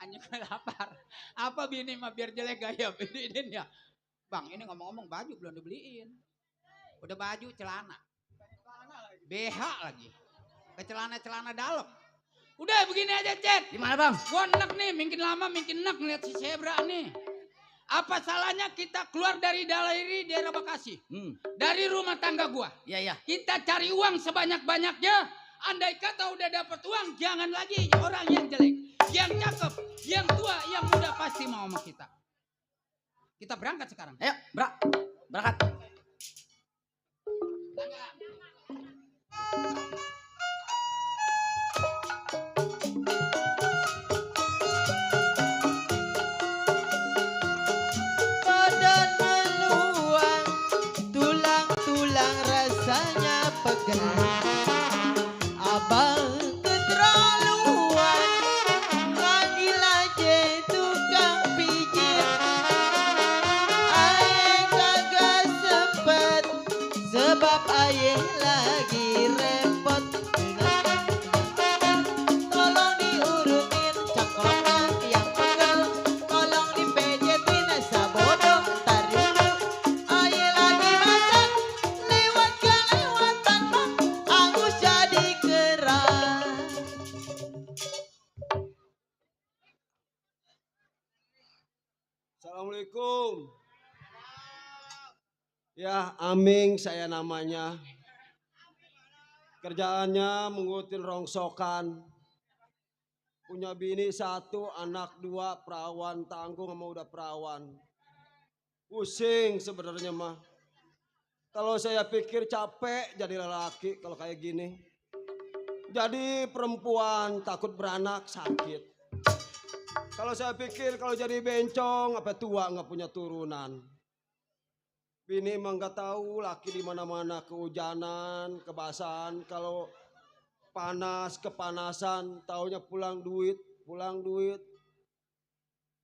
Anjing lapar. Apa bini mah biar jelek gaya beliin ya. Bang ini ngomong-ngomong baju belum dibeliin. Udah baju celana. BH lagi. Ke celana dalam. Udah begini aja Cet. Gimana bang? Gua enak nih, makin lama makin enak ngeliat si Zebra nih. Apa salahnya kita keluar dari daerah Bekasi? Dari rumah tangga gua. Iya iya. Kita cari uang sebanyak-banyaknya. Andai kata udah dapat uang, jangan lagi orang yang jelek. Yang cakep, yang tua, yang muda pasti mau sama kita. Kita berangkat sekarang. Ayo, berangkat. Badan meluang, tulang-tulang rasanya pegang. Abang keterlaluan, panggil aja tukang pijit. Ayah kagak sempet, sebab ayah lagi repot. Tolong diurutin cangkroknya yang pegel, tolong dipejetin sabodo tar dulu. Ayah lagi masak, lewat kelewatan bang, angus jadi keras. Assalamualaikum. Ya, Aming saya namanya. Kerjaannya mengutin rongsokan. Punya bini 1, anak 2, perawan tanggung sama udah perawan. Pusing sebenarnya mah. Kalau saya pikir capek jadi lelaki kalau kayak gini. Jadi perempuan takut beranak sakit. Kalau saya pikir kalau jadi bencong apa tua nggak punya turunan. Bini emang nggak tahu laki di mana-mana kehujanan, kebasahan. Kalau panas, kepanasan, taunya pulang duit.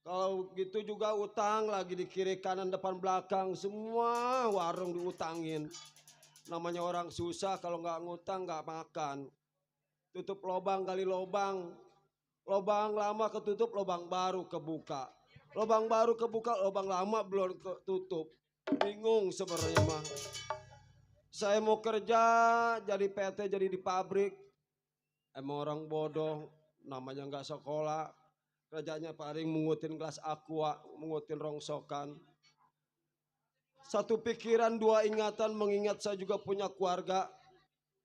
Kalau gitu juga utang lagi di kiri kanan depan belakang semua warung diutangin. Namanya orang susah kalau nggak ngutang nggak makan. Tutup lobang gali lobang. Lobang lama ketutup, lobang baru kebuka. Lobang baru kebuka, lobang lama belum ketutup. Bingung sebenarnya mah. Saya mau kerja jadi PT, jadi di pabrik. Emang orang bodoh, namanya nggak sekolah. Kerjanya paling mengutin gelas aqua, mengutin rongsokan. Satu pikiran, dua ingatan, mengingat saya juga punya keluarga.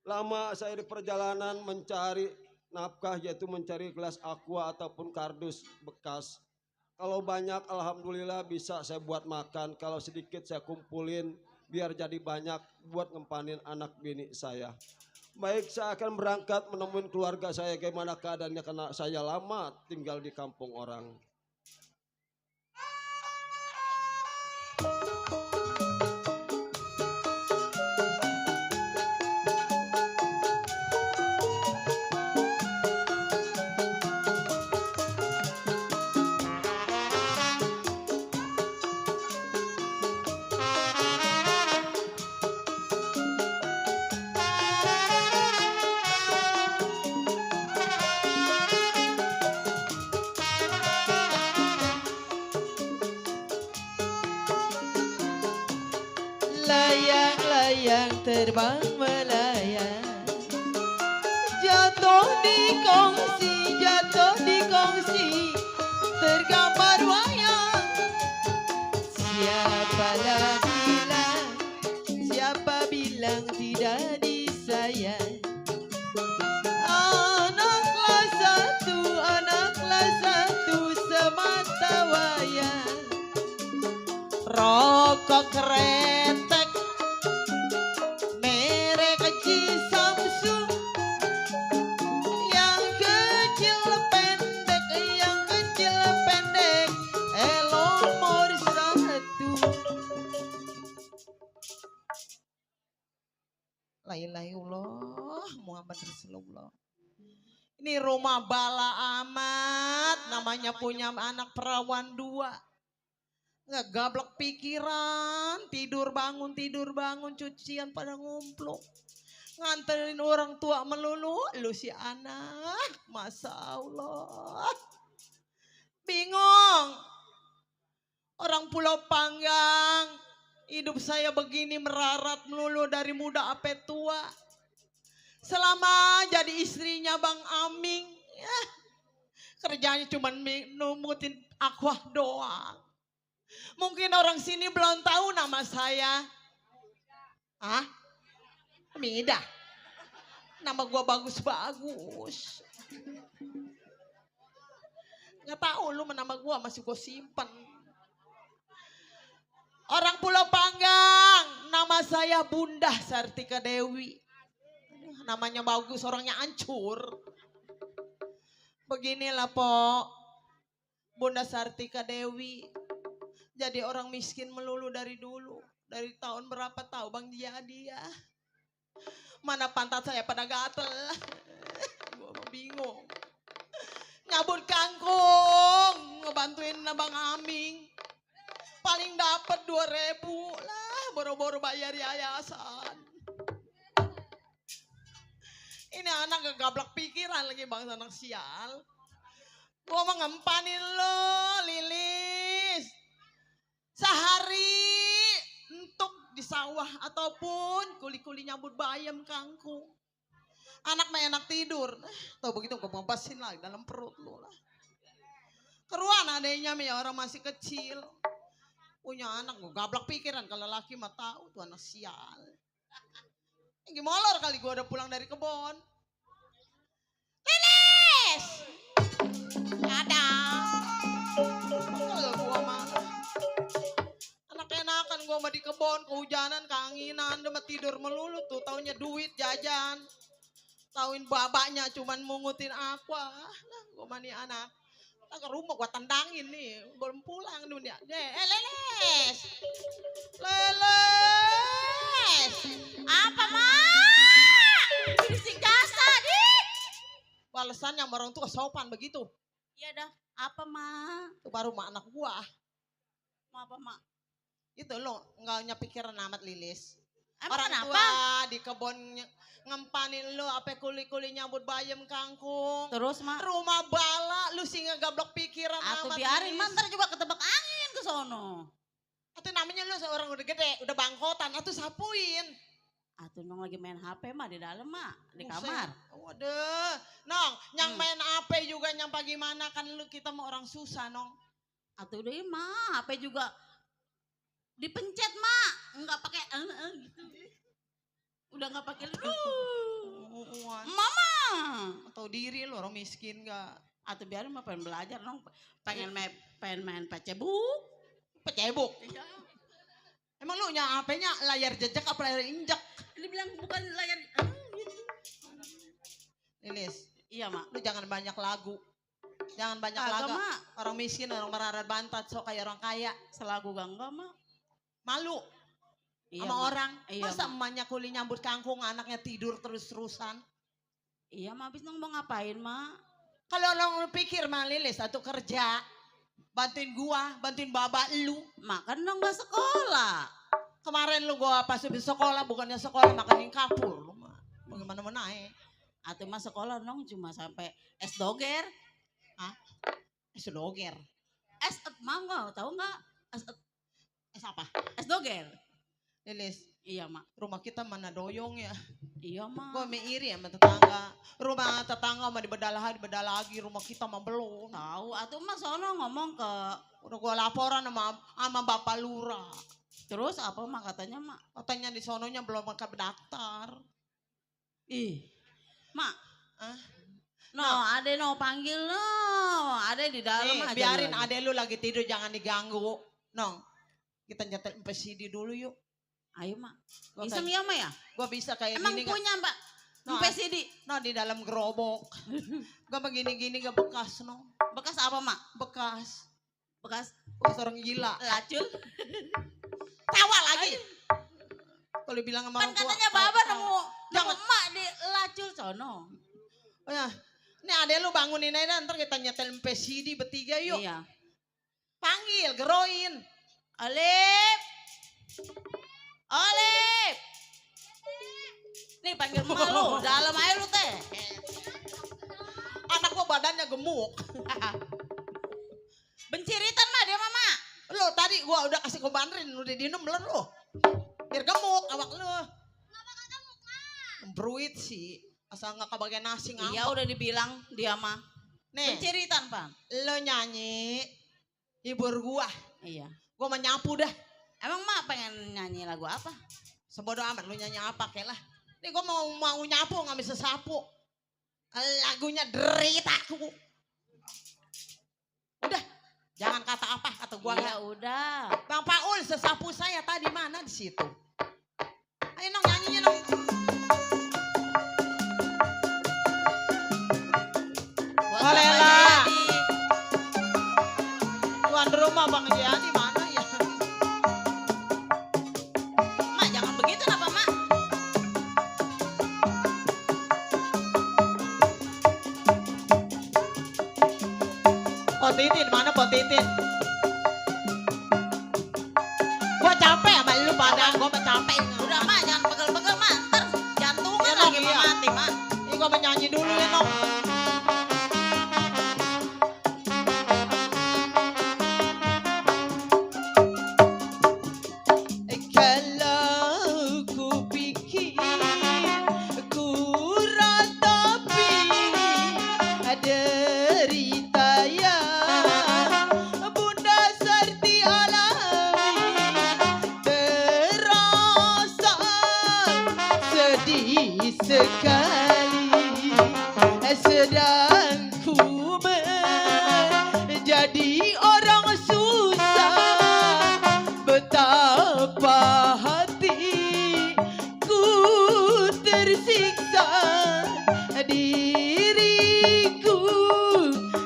Lama saya di perjalanan mencari nafkah, yaitu mencari gelas aqua ataupun kardus bekas. Kalau banyak alhamdulillah bisa saya buat makan, kalau sedikit saya kumpulin biar jadi banyak buat ngempanin anak bini saya. Baik, saya akan berangkat menemui keluarga saya, bagaimana keadaannya karena saya lama tinggal di kampung orang. Layang-layang terbang melayang, jatuh di kongsi, tergambar wayang. Siapa bilang tidak disayang? Anaklah satu semata wayang. Rokok kretek merek Samsung, yang kecil pendek nomor satu. La ilaha illallah Muhammad Rasulullah. Ini rumah bala amat, namanya punya anak perawan 2. Nggak gablek pikiran, tidur bangun, cucian pada ngumpuluk. Nganterin orang tua melulu, lu si anak, Masya Allah. Bingung, orang Pulau Panggang, hidup saya begini merarat melulu dari muda sampai tua. Selama jadi istrinya Bang Aming, ya, kerjanya cuma numutin aqua doang. Mungkin orang sini belum tahu nama saya. Hah? Mida. Nama gua bagus-bagus. Nggak tahu lu nama gua masih gua simpan. Orang Pulau Panggang, nama saya Bunda Sartika Dewi. Namanya bagus, orangnya hancur. Beginilah po, Bunda Sartika Dewi. Jadi orang miskin melulu dari dulu. Dari tahun berapa tahu Bang Jadi ya. Mana pantat saya pada gatel. Gue bingung. Nyabut kangkung. Ngebantuin Bang Aming. Paling dapat 2.000 lah. Boro-boro bayar yayasan. Ini anak gablak pikiran lagi bangsa anak sial. Gue mau ngempanin lo Lilis. Sehari untuk di sawah ataupun kuli-kuli nyambut bayam kangkung. Anak mah enak tidur. Tahu begitu gue ngebasin lagi dalam perut lu lah. Keruan adanya ya orang masih kecil. Punya anak gue gablak pikiran kalau laki mah tahu tuh anak sial. Gimolor kali gue udah pulang dari kebon. Lilis! Ada. Kalau gue mah enak-enakan gue mah di kebon, kehujanan, keanginan, udah tidur melulu tuh, taunya duit jajan. Tauin babaknya cuman mungutin aqua. Nah, gue mah nih anak. Nah, ke rumah gue tendangin nih, belum pulang dunia. Leles. Leles. Apa mak? Bising jasa di. Balasannya sama orang tua sopan begitu. Iya dah. Apa mak? Itu baru mak anak gua. Mau apa mak? Itu lo nggak pikiran amat Lilis. Emang Orang kenapa? tua di kebon ngempanin lo apa kuli-kuli nyambut bayam kangkung. Terus mak? Rumah bala lu sih ngegablok pikiran Atau amat biarin Lilis. mak ntar juga ketebak angin ke sono. Itu namanya lu seorang udah gede, udah bangkotan, atau sapuin. Atau nong lagi main HP mah di dalam mak, di Buset. kamar. Waduh, Nong, yang main apa juga nyampa gimana kan lu kita mau orang susah Nong. Atau udah mah HP juga Dipencet, Mak. Enggak pakai gitu. Udah enggak pakai Mama. Tahu diri lo orang miskin gak? Atau biarin mah pengen belajar dong. Pengen main pecebuk. Pecebok. Iya. Emang lu nya HP-nya layar jejak apa layar injak? Dibilang bukan layar gitu. Lilis, Iya, Mak. lu jangan banyak lagu. Jangan banyak Kagak, lagu. Mak. Orang miskin, orang merarat bantat, sok kayak orang kaya. Selagu enggak, Mak. Malu Iya, sama Mak. orang. Iya, Masa Mak. emaknya kuli nyambut kangkung, anaknya tidur terus-terusan. Iya, Mak. Abis nong mau ngapain, Mak? Kalau lo pikir mah Lilis satu kerja, bantuin gua, bantuin babak lu. Makan dong gak sekolah. Kemarin lu gua pas habis sekolah, bukannya sekolah makanin kapur. Lu mah bagaimana mau naik? Atau mah sekolah dong cuma sampai es doger. Sedoger. Es mangga, tahu nggak? Es apa? Es doger. Lilis, Iya, Mak. rumah kita mana doyong ya? Iya, Mak. Gua iri sama tetangga. Rumah tetangga mah dibedah lagi, rumah kita mah belum. Tahu, atau mah sono ngomong ke Udah gua laporan sama Bapak Lurah. terus apa Mak katanya, Mak? Katanya di sononya belum pakai daftar. Ih. Mak. Hah? No, ade no panggil no. Ade di dalam aja. Biarin lagi. ade lu lagi tidur, jangan diganggu. Nong, kita nyetel CD dulu yuk. Ayo, Mak. Gua Iseng kayak- ya, Mak ya? Gua bisa kayak Emang gini punya, Mbak? No, PSD. No, di dalam gerobok. Gua begini-gini gak bekas, no. Bekas apa, Mak? Bekas. Bekas Bekas orang gila. lacul. Tawa lagi. Kalau bilang sama Kan orang tua. katanya Baba nemu Jangan. Mak di lacul sono. Oh ya. Nih ade lu bangunin aja, ntar kita nyetel CD bertiga yuk. Iya. Panggil, geroin. Olip. Olip. Nih panggil emak lu, dalam aja lu teh. Anak gua badannya gemuk. Benciritan mah dia mama. Lo tadi gua udah kasih gua banderin, udah dinem belum lo? Biar gemuk awak lo. Bruit sih, asal nggak kebagian nasi ngambek. Iya udah dibilang dia mah. Nih, Benciritan, Bang. lo nyanyi, hibur gua. Iya. Gua menyapu dah. Emang mak pengen nyanyi lagu apa? Sebodoh amat lu nyanyi apa kek lah. Nih gua mau nyapu nggak bisa sapu. Lagunya deritaku. Udah, jangan kata apa kata gua Ya nggak. udah. Bang Paul, sesapu saya tadi mana di situ? Ayo nong nyanyinya nong. Buat Walela. Bapak Jadi. Tuan rumah Bang Jadi mana ya? Mak jangan begitu apa mak? Potitin mana Potitin? Gua capek sama lu pada, gua mah capek. Udah mak jangan pegel-pegel mak. Ntar jantungan Ya, lagi Nong, mau iya. mati mak. Ini gua menyanyi dulu ya nong. Kalau ku pikir ku ratapi derita yang Bunda Sarti alami, terasa sedih sekali, sedang ku menjadi orang susah. Betapa hatiku tersiksa, diriku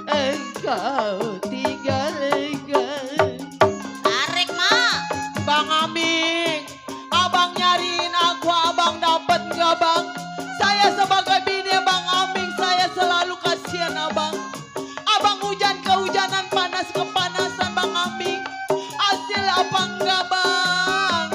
engkau tinggalkan. Tarik mak. Bang Aming, abang nyariin aku, abang dapat nggak bang? Saya sebagai bini Bang Aming, saya selalu kasihan abang. Abang hujan kehujanan, panas kepanasan Bang Aming. Hasil apa enggak bang?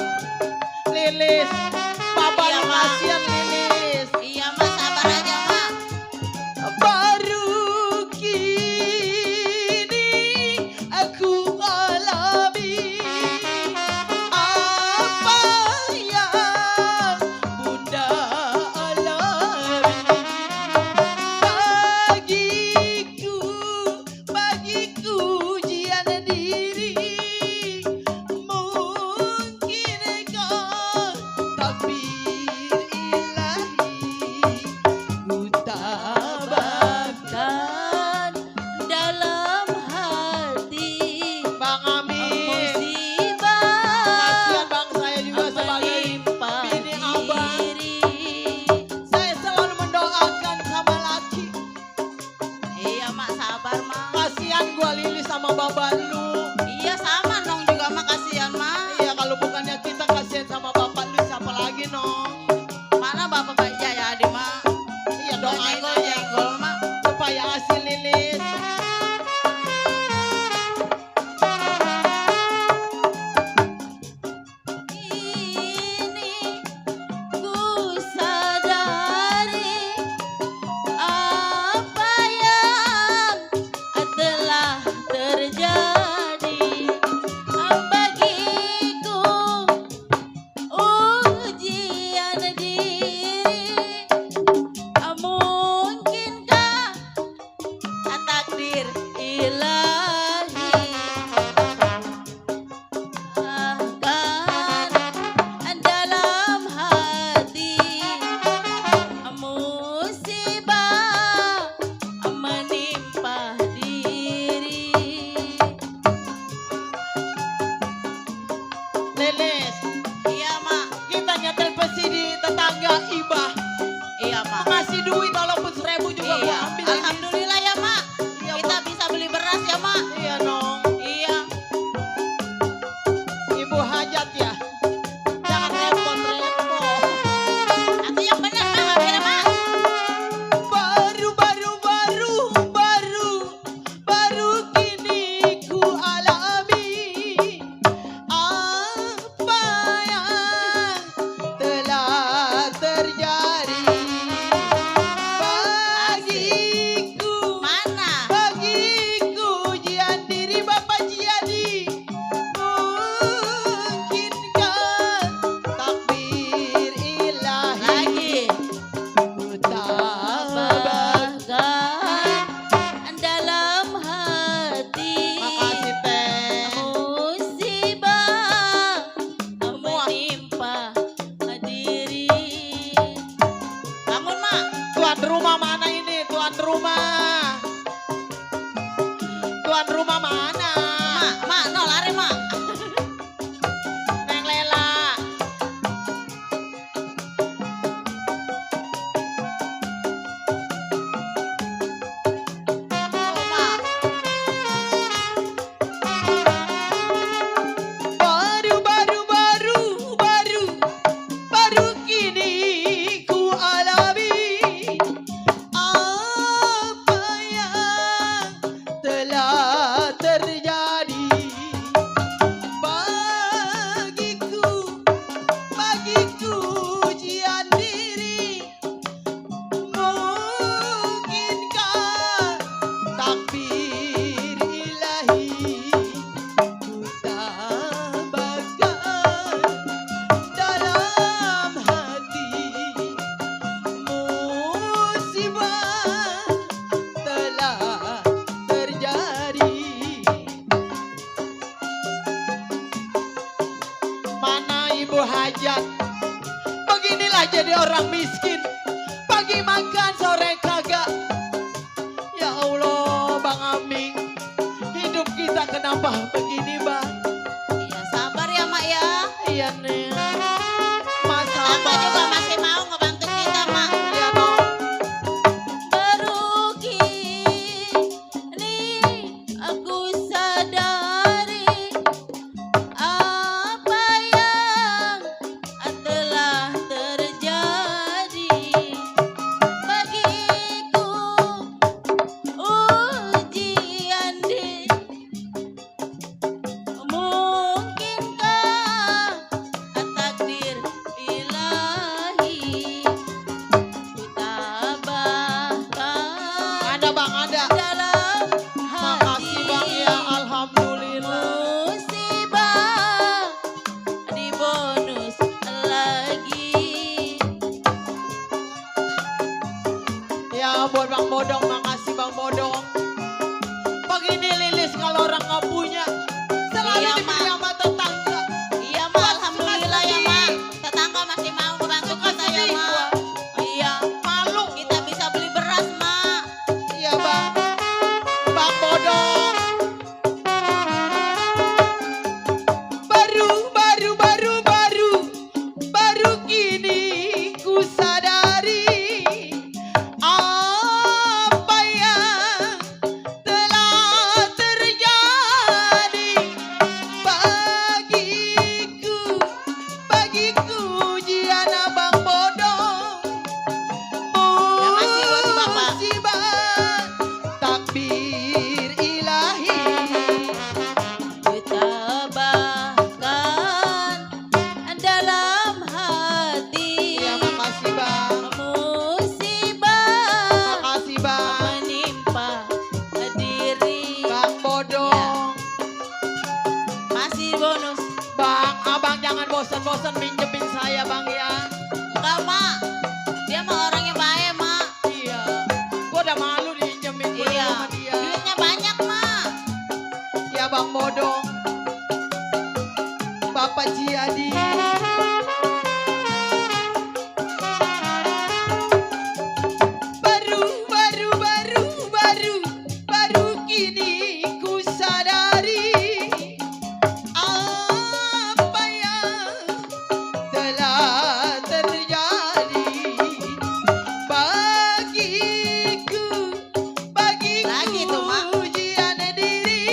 bukannya kita kasihan sama bapak lu siapa lagi Nong? Mana Bapak Pak Jayadi mah? Iya doain aja Nyenggol mah. supaya hasil lilis. Ini ku sadari apa yang telah terjadi bagiku, ujian diri. Mungkinkah takdir ilahi akan dalam hati musibah menimpa diri. Lilis, Iya mak, kita nyetel pesi di tetangga Ibah. iya mak. Ngasih duit walaupun 1000 juga gua Iya. ambil. Lilis. Alhamdulillah ya mak. Iya, Kita Mak. bisa beli beras ya mak. Iya Nong. Iya. Ibu hajat ya. Jangan repot-repot. Atau yang benar mak, ambil mak. Baru kini ku alami apa yang telah terjadi bagiku. Mana? Bagiku ujian diri Bapak Jiadi. Mungkinkah takdir ilahi Lagi. ku tabahkan. Bahkan dalam hati Makasih Teh. musibah menimpa diri. Namun mak, Tuan rumah mana ini? Tuan rumah. Tuan rumah mana? mak, no lari mak. Neng Lela. Oh mak, Baru kini ku alami apa yang telah terjadi bagiku ujian diri. Mungkinkah takdir ilahi ku tabahkan dalam hati musibah telah terjadi. Mana ibu hajat? Beginilah jadi orang miskin. Pagi makan sore kagak. Ya Allah Bang Aming, hidup kita kenapa begini Bang? iya sabar ya mak ya. Iya nih. Mas Abang juga sabar. masih mau ngebantu kita mak. Iya Nong. Baru kini aku sadari apa yang telah terjadi bagiku, ujian diri. Mungkinkah Bapak Jiadi. Baru kini ku sadari apa yang telah terjadi bagiku Lagi tuh, Mak. ujian diri.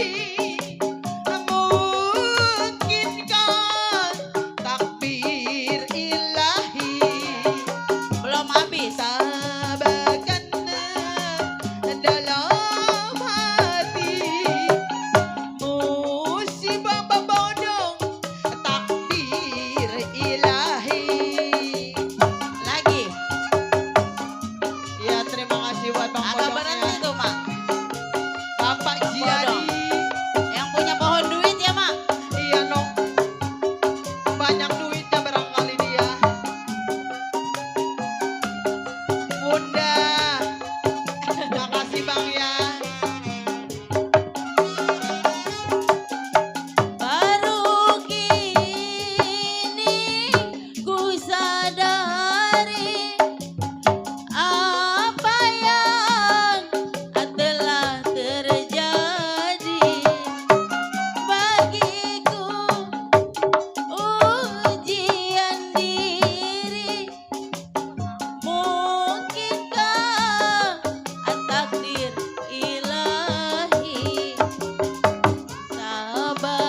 Mungkinkah takbir ilahi Belum habis. tabakan dalam hati musibah berbondong takdir ilahi. Lagi. Ya terima kasih buat Bang Agak Bodong berhenti ya. tuh, Mak. Bapak Jiadi. Yang punya pohon duit ya, Mak. Iya Nong. Banyak duitnya barangkali dia. Bunda. Makasih Bang ya. Baru kini ku sadari apa yang telah terjadi bagiku ujian diri. Mungkinkah takdir ilahi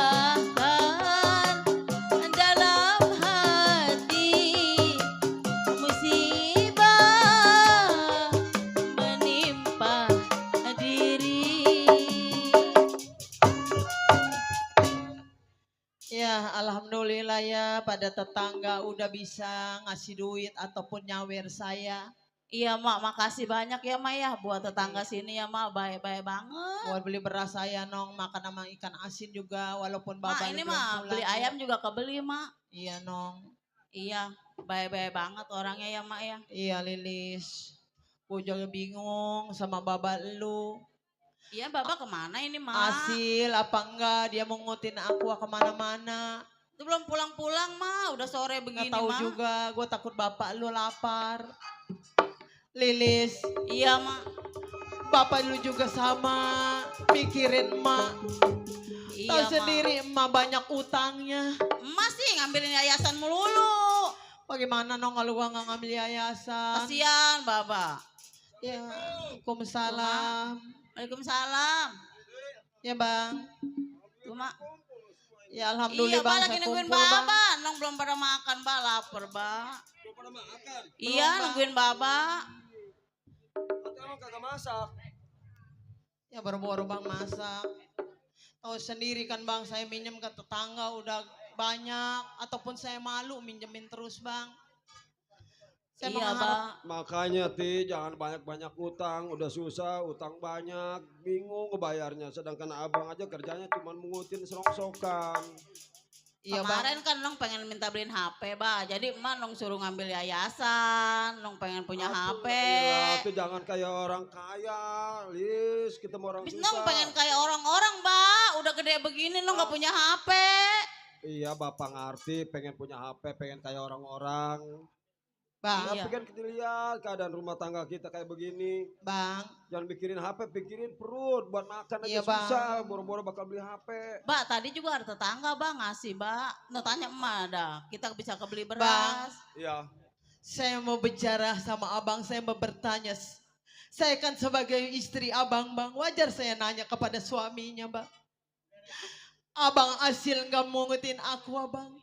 tabahan dalam hati musibah menimpa diri. Ya alhamdulillah ya pada tetangga udah bisa ngasih duit ataupun nyawer saya. Iya Mak, makasih banyak ya Mak ya buat tetangga sini ya Mak, baik-baik banget. Buat beli beras saya Nong, makan sama ikan asin juga walaupun Mak Bapak ini belum mah pulang, beli ya. ayam juga kebeli Mak. Iya Nong. Iya, baik-baik banget orangnya ya Mak ya. Iya Lilis. Gue juga bingung sama bapak lu. Iya Bapak kemana ini Mak? Asil apa enggak dia mau ngutin aku kemana-mana. Itu belum pulang-pulang Mak, udah sore begini Nggak tahu Mak. juga, gue takut bapak lu lapar. Lilis, Iya Mak, bapak lu juga sama, mikirin emak. iya Tahu Mak. sendiri emak banyak utangnya. Emak sih ngambilin yayasan melulu. Bagaimana Nong kalau gua nggak ngambil yayasan? Kasihan Bapak. Ya, Waalaikumsalam. Waalaikumsalam. Ya Bang, Tuh Mak. ya Iya alhamdulillah Pak Bang, lagi saya nungguin kumpul Bang. Baba. Nong belum pada makan Pak, lapar Pak. Iya Bang. nungguin Baba. Emang kagak masak. Ya baru-baru Bang masak. Tahu sendiri kan Bang, saya minjem ke tetangga udah banyak. Ataupun saya malu minjemin terus Bang. Saya Iya mengharap Pak. Makanya Ti jangan banyak-banyak utang, udah susah, utang banyak, bingung ngebayarnya. Sedangkan abang aja kerjanya cuma mengutin serongsokan. iya Kemarin Bang. kan Nong pengen minta beliin HP Pak. Jadi emak Nong suruh ngambil yayasan. Nong pengen punya Atuh, HP. iya, tuh jangan kayak orang kaya, Lis. Kita mau orang Bis susah. Nong pengen kayak orang-orang Pak. Udah gede begini Nong gak punya HP. Iya, Bapak ngerti, pengen punya HP, pengen kayak orang-orang. Bang, Iya. Tapi kan kita lihat keadaan rumah tangga kita kayak begini. Bang. Jangan mikirin HP, pikirin perut. Buat makan aja Iya, Bang. susah, boro-boro bakal beli HP. Mbak tadi juga ada tetangga Bang ngasih Mbak. Nong tanya emak dah. Kita bisa kebeli beras. Iya. Saya mau bicara sama abang, saya mau bertanya. Saya kan sebagai istri abang, Bang. Wajar saya nanya kepada suaminya, Bang. Abang Asil nggak mau ngetin aku, abang.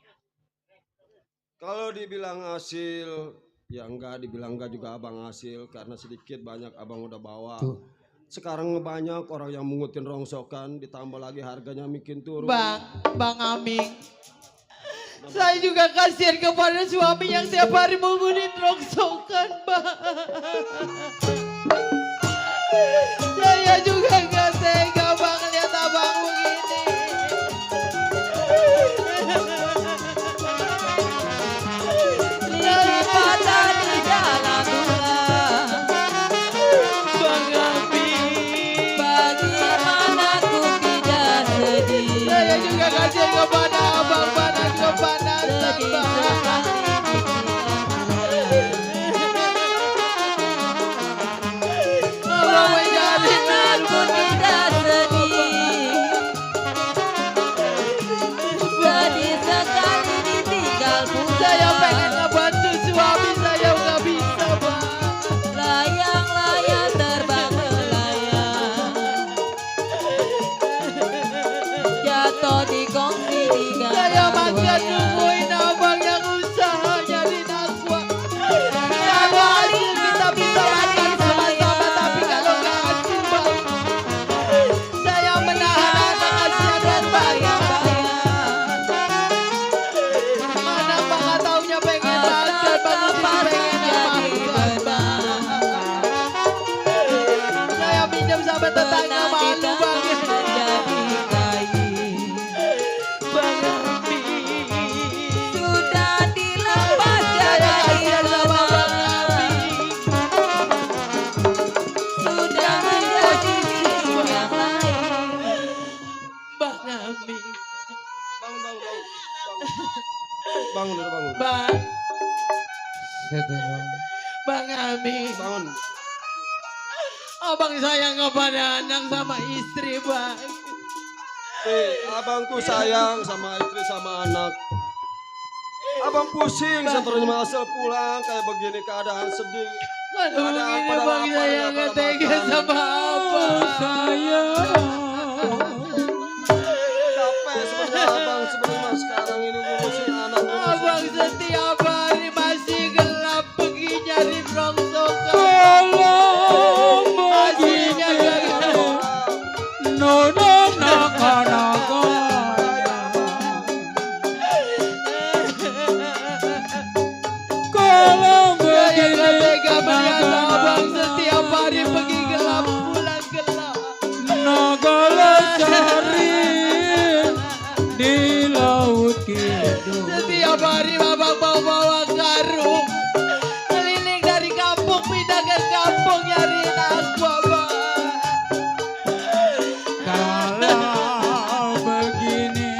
Kalau dibilang hasil, ya enggak, dibilang enggak juga abang hasil. Karena sedikit banyak abang udah bawa. Sekarang banyak orang yang mengutin rongsokan, ditambah lagi harganya makin turun. Bang Aming. Saya juga kasihan kepada suami yang tiap hari mengutin rongsokan, Bang. Saya juga nggak tega, Bang, lihat abang begini. Daripada di dalam bulan. Bang Aming. Bagaimana ku tidak sedih. Saya juga kasihan kepada abang, kepada Saya pengen ngebantu suami saya nggak bisa, Bang. Layang-layang terbang melayang, jatuh di kongsi di Saya ganggang makan wayang. nungguin abang yang usaha nyari nakwa. Kalau hasil kita bisa makan sama-sama, tapi kalau nggak hasil, Bang, saya menahan anak kasihan dan bayang. Anak Bang nggak taunya pengen makan, Bang pengen makan, Bang. Saya pinjam sama tetangga malu, Bang. Bang Ami. Sudah dilepas Saya jadi kasihan sama Bang beban, Ami. sudah menjadi milik yang lain. Bang Ami. Bangun, bangun, bangun. Bangun, udah bangun. Bang. Bang Ami. Bangun. Abang sayang kepada anak sama istri, Bang. Abang tuh sayang sama istri sama anak. Abang pusing sebenarnya masuk pulang kayak begini keadaan sedih. Aduh, Ada begini pada Bang, lapar, saya ada nggak pada tega makan. sama Abang. Capek sebenarnya abang sebenarnya sekarang ini ngurusin anak. ngurusin Abang istri. setiap hari masih gelap pergi nyari rongsokan. Hasilnya gagal. Saya nggak tega melihat abang setiap hari pergi gelap pulang gelap. di laut kidul. Setiap hari abang bawa karung keliling dari kampung pindah ke kampung nyari nakwa, Bang. Kalau begini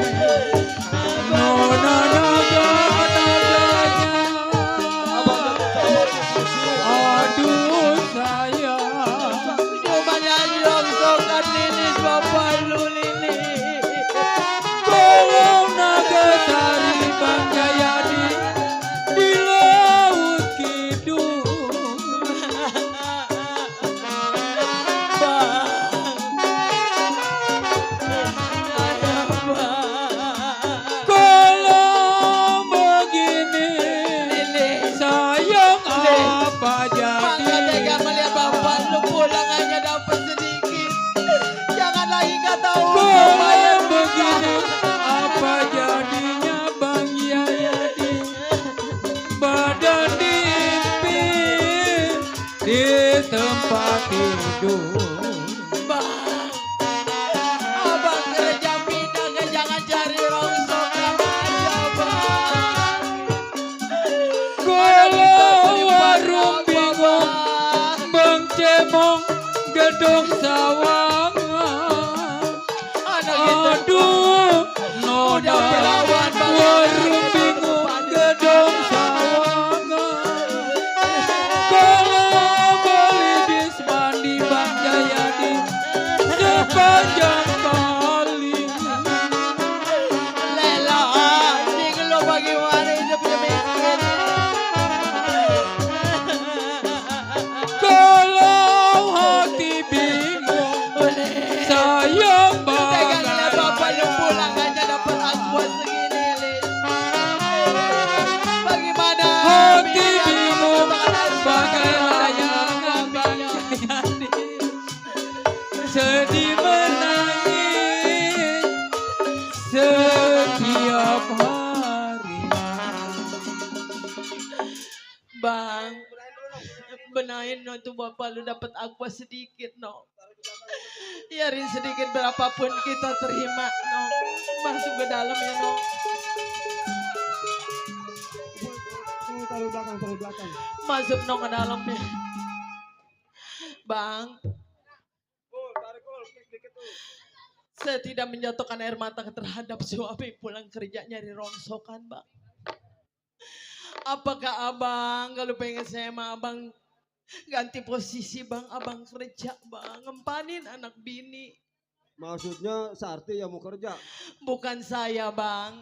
nona naga-naganya, Abang jatuh sama pusing. aduh sayang, Cuma nyanyi rongsokan lilis bapak lu lili. kalau naga tari Bang Jayadi di laut kidul. Kalau begini sayang apa Bang jadi? gak tega melihat bapak lu pulang hanya dapat sedikit. Jangan lagi kata Kalau begini apa jadinya Bang Yayadi? Badan diimpin di tempat tidur. Bang, abang kerja pindah ke jangan cari rongsokan aja, Bang. Kalau warung bingung Bang Cemong gedung sawangan. Anak kita Aduh, nona udah berawan Bang. warung bingung gedung sawangan. Kalau beli bis mandi Bang Jayadi sepanjang kali. Lela, anjing lo bagaimana hidupnya miskin? Kalau hati bingung sayang Tega ngeliat bapak banget. lu pulang hanya dapat aqua segini, Lis. Bagaimana? Hati bingung bagai layangan Bang Jayadi, sedih menangis setiap hari. Bang, benahin no tuh bapak lu dapat aqua sedikit no. Biarin sedikit berapapun kita terima no. Masuk ke dalam ya no. Taruh belakang. Masuk no ke dalamnya. Bang, saya tidak menjatuhkan air mata terhadap suami pulang kerja nyari rongsokan, Bang. Apakah abang kalau pengen saya sama abang ganti posisi bang, abang kerja bang, ngempanin anak bini. Maksudnya Sarti yang mau kerja. Bukan saya bang,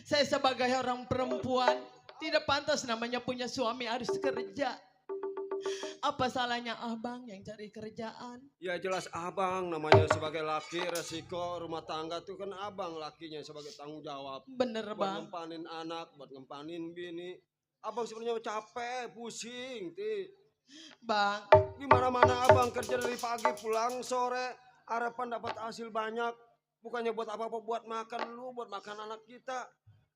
saya sebagai orang perempuan tidak pantas namanya punya suami harus kerja. Apa salahnya abang yang cari kerjaan? Ya jelas abang namanya sebagai laki, resiko rumah tangga tuh kan abang lakinya sebagai tanggung jawab. Bener Buat bang. ngempanin anak, buat ngempanin bini. Abang sebenarnya capek, pusing, Ti. Bang, Di mana-mana abang kerja dari pagi pulang sore, harapan dapat hasil banyak. Bukannya buat apa-apa, buat makan lu, buat makan anak kita.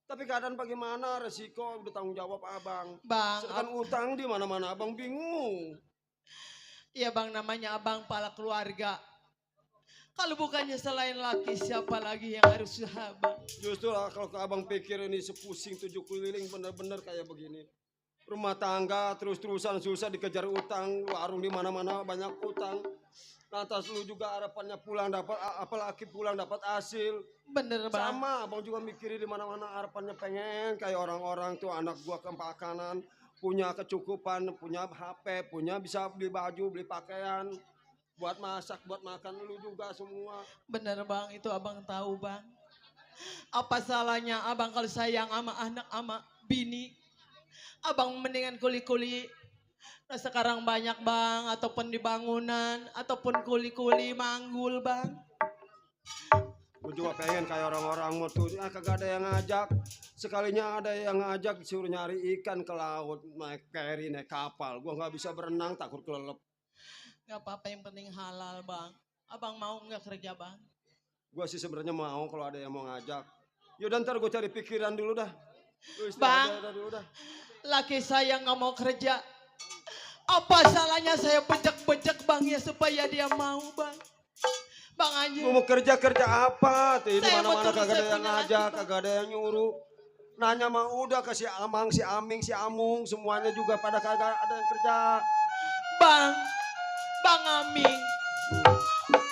Tapi keadaan bagaimana, resiko udah tanggung jawab abang. bang, Sedangkan utang di mana-mana abang bingung. ya bang namanya abang pala keluarga. Kalau bukannya selain laki siapa lagi yang harus usaha bang? Justru lah kalau ke abang pikir ini sepusing 7 keliling bener-bener kayak begini. Rumah tangga terus-terusan susah dikejar utang, warung di mana-mana banyak utang. Lantas lu juga harapannya pulang dapat apalagi pulang dapat hasil. Bener bang. Sama abang juga mikirin di mana-mana harapannya pengen kayak orang-orang tuh anak gua ke makanan, punya kecukupan, punya HP, punya bisa beli baju, beli pakaian, buat masak, buat makan lu juga semua. Bener bang, itu abang tahu bang. Apa salahnya abang kalau sayang sama anak sama bini? Abang mendingan kuli-kuli. Nah, sekarang banyak bang, ataupun di bangunan, ataupun kuli-kuli manggul bang. Gue juga pengen kayak orang-orang mau tuh, kagak ada yang ngajak. Sekalinya ada yang ngajak disuruh nyari ikan ke laut, naik ferry, naik kapal. Gue nggak bisa berenang, takut kelelep. Gak apa-apa yang penting halal bang. Abang mau nggak kerja bang? Gue sih sebenarnya mau kalau ada yang mau ngajak. Yaudah ntar gue cari pikiran dulu dah. Lu Bang. istirahat dulu dah. Laki saya nggak mau kerja. Apa salahnya saya bejek-bejek bang ya supaya dia mau bang? Bang Anji. Gue mau kerja apa? Di Saya mana-mana betul, kagak ada saya yang punya ngajak, laki, Bang. kagak ada yang nyuruh. Nanya mah udah ke si Amang, si Aming, si Amung, semuanya juga pada kagak ada yang kerja. Bang Aming.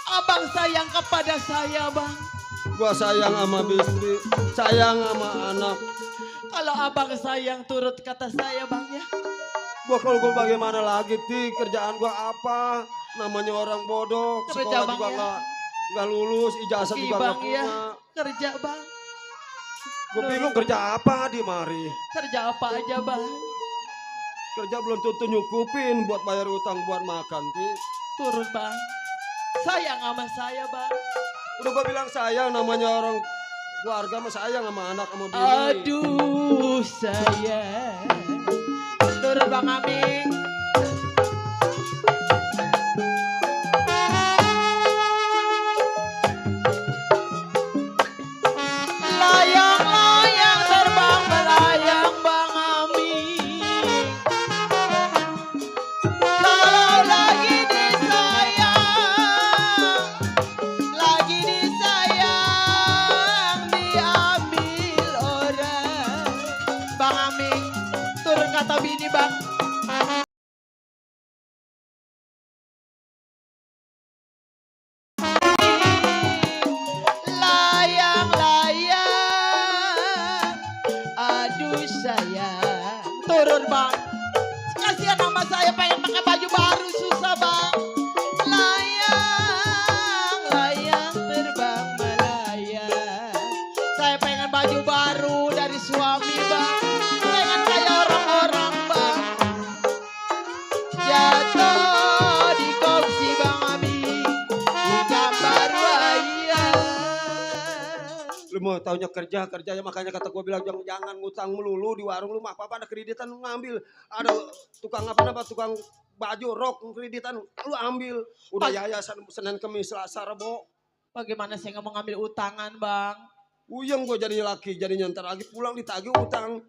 Abang sayang kepada saya bang. Gua sayang sama istri, sayang sama anak. Kalau abang sayang turut kata saya bang ya. Gua bagaimana lagi Ti, kerjaan gua apa? Namanya orang bodoh, Kerja, sekolah Bang, juga ya. nggak lulus, ijazah Oke, juga nggak Bang, punya. ya. Kerja bang. Gua bingung kerja apa di mari. Kerja apa aja bang. Kerja belum tentu nyukupin buat bayar utang buat makan Ti. Turut bang. Sayang sama saya bang. Udah gua bilang sayang, namanya orang keluarga mah sayang sama anak sama bini. Aduh sayang. Turut bang Aming. Layang-layang terbang melayang bang Aming. Kalau lagi disayang diambil orang. Bang Aming, turun kata bini bang. Layang-layang, aduh sayang. Turun bang. Kasihan sama saya pengen pakai baju baru susah bang. Layang-layang terbang melayang. Saya pengen baju baru dari suami bang. Pengen kayak orang-orang bang. Jatuh di kongsi bang Ami. Bukan baru ayah. Lu mau taunya kerjanya makanya kata gua bilang jangan ngutang melulu di warung lu mah apa-apa ada kreditan lu ngambil. Ada tukang apa tukang baju rok kreditan lu ambil. Udah yayasan Senin Kemis Selasa Rebo. Bagaimana saya nggak mau ngambil utangan bang? Uyang gua jadi laki jadinya ntar lagi pulang ditagih utang.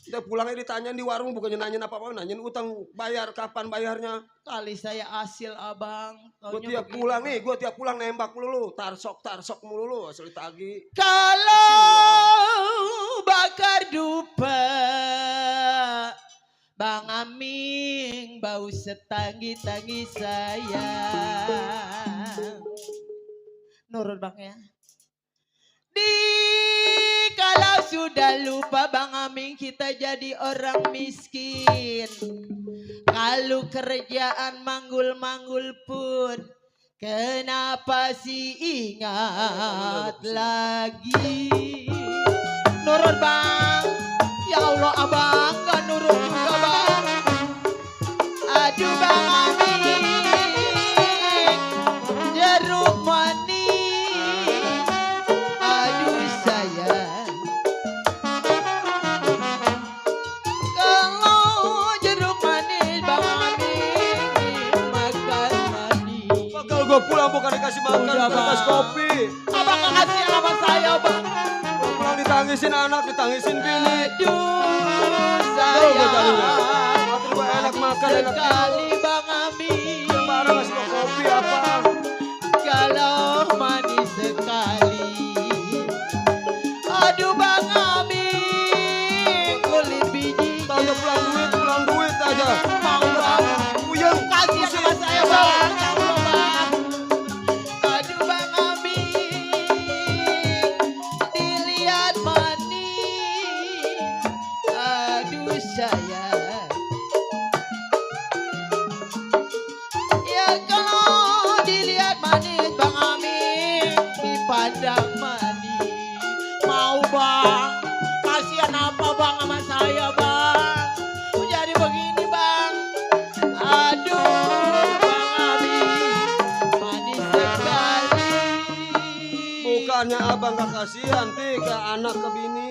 Udah pulangnya ditanyain di warung bukannya nanyain apa-apa, nanyain utang bayar kapan bayarnya. Kali saya hasil abang. Gua Taunya tiap begini, pulang Bang. nih, gua tiap pulang nembak melulu, tarsok melulu asal ditagih. Kalau bakar dupa, Bang Aming bau setanggi-tanggi saya. Nurut bang ya. Di Kalau sudah lupa Bang Aming kita jadi orang miskin. Kalau kerjaan manggul-manggul pun kenapa sih ingat lagi. Nurut Bang. Ya Allah abang gak nurut juga Bang. Aduh Bang Aming, jeruk manis. Aduh sayang, kalau jeruk manis Bang Aming makan manis. Bakal gue pulang bukan dikasih makan, Udah, bekas Bang. kopi. Abang gak kasih sama saya Bang. Gua pulang ditangisin anak, ditangisin bini. Aduh Tahu gak tadinya? sayang, Makin gue enak makan, enak minum. sekali Bang Aming. Yang mana ngasih gua kopi apa? Kalau manis sekali. Aduh Bang Aming, kulit biji Tanya pulang duit aja. mau Bang. Puyeng. Kasih pusing, sama saya kesel. Bang, ya Allah Bang. Aduh Bang Aming, dilihat manis. Aduh sayang. Ya kalau dilihat manis Bang Aming, dipandang manis. Mau Bang, kasihan apa Bang sama saya Bang. Jadi begini Bang. Aduh Bang Aming, manis sekali. Bukannya abang gak kasihan, Ti, ke anak ke bini.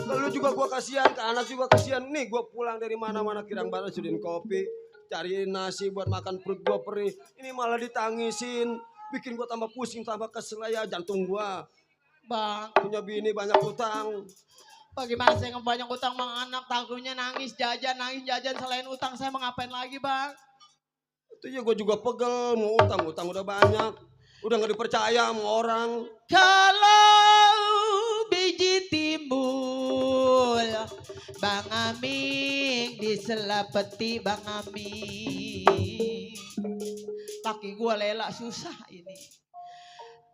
Ke lu juga gua kasihan, ke anak juga kasihan. Nih gua pulang dari mana-mana kirang barat sudiin kopi, cariin nasi buat makan perut gua perih. Ini malah ditangisin, bikin gua tambah pusing, tambah kesel ya jantung gua. Bang, Punya bini banyak utang. bagaimana saya banyak utang Bang anak, takutnya nangis jajan selain utang saya mau ngapain lagi Bang? Itu ya gua juga pegel, mau utang udah banyak. Udah gak dipercaya sama orang. Kalau biji timbul Bang Aming diselapeti Bang Aming. Kaki gua lelak susah ini.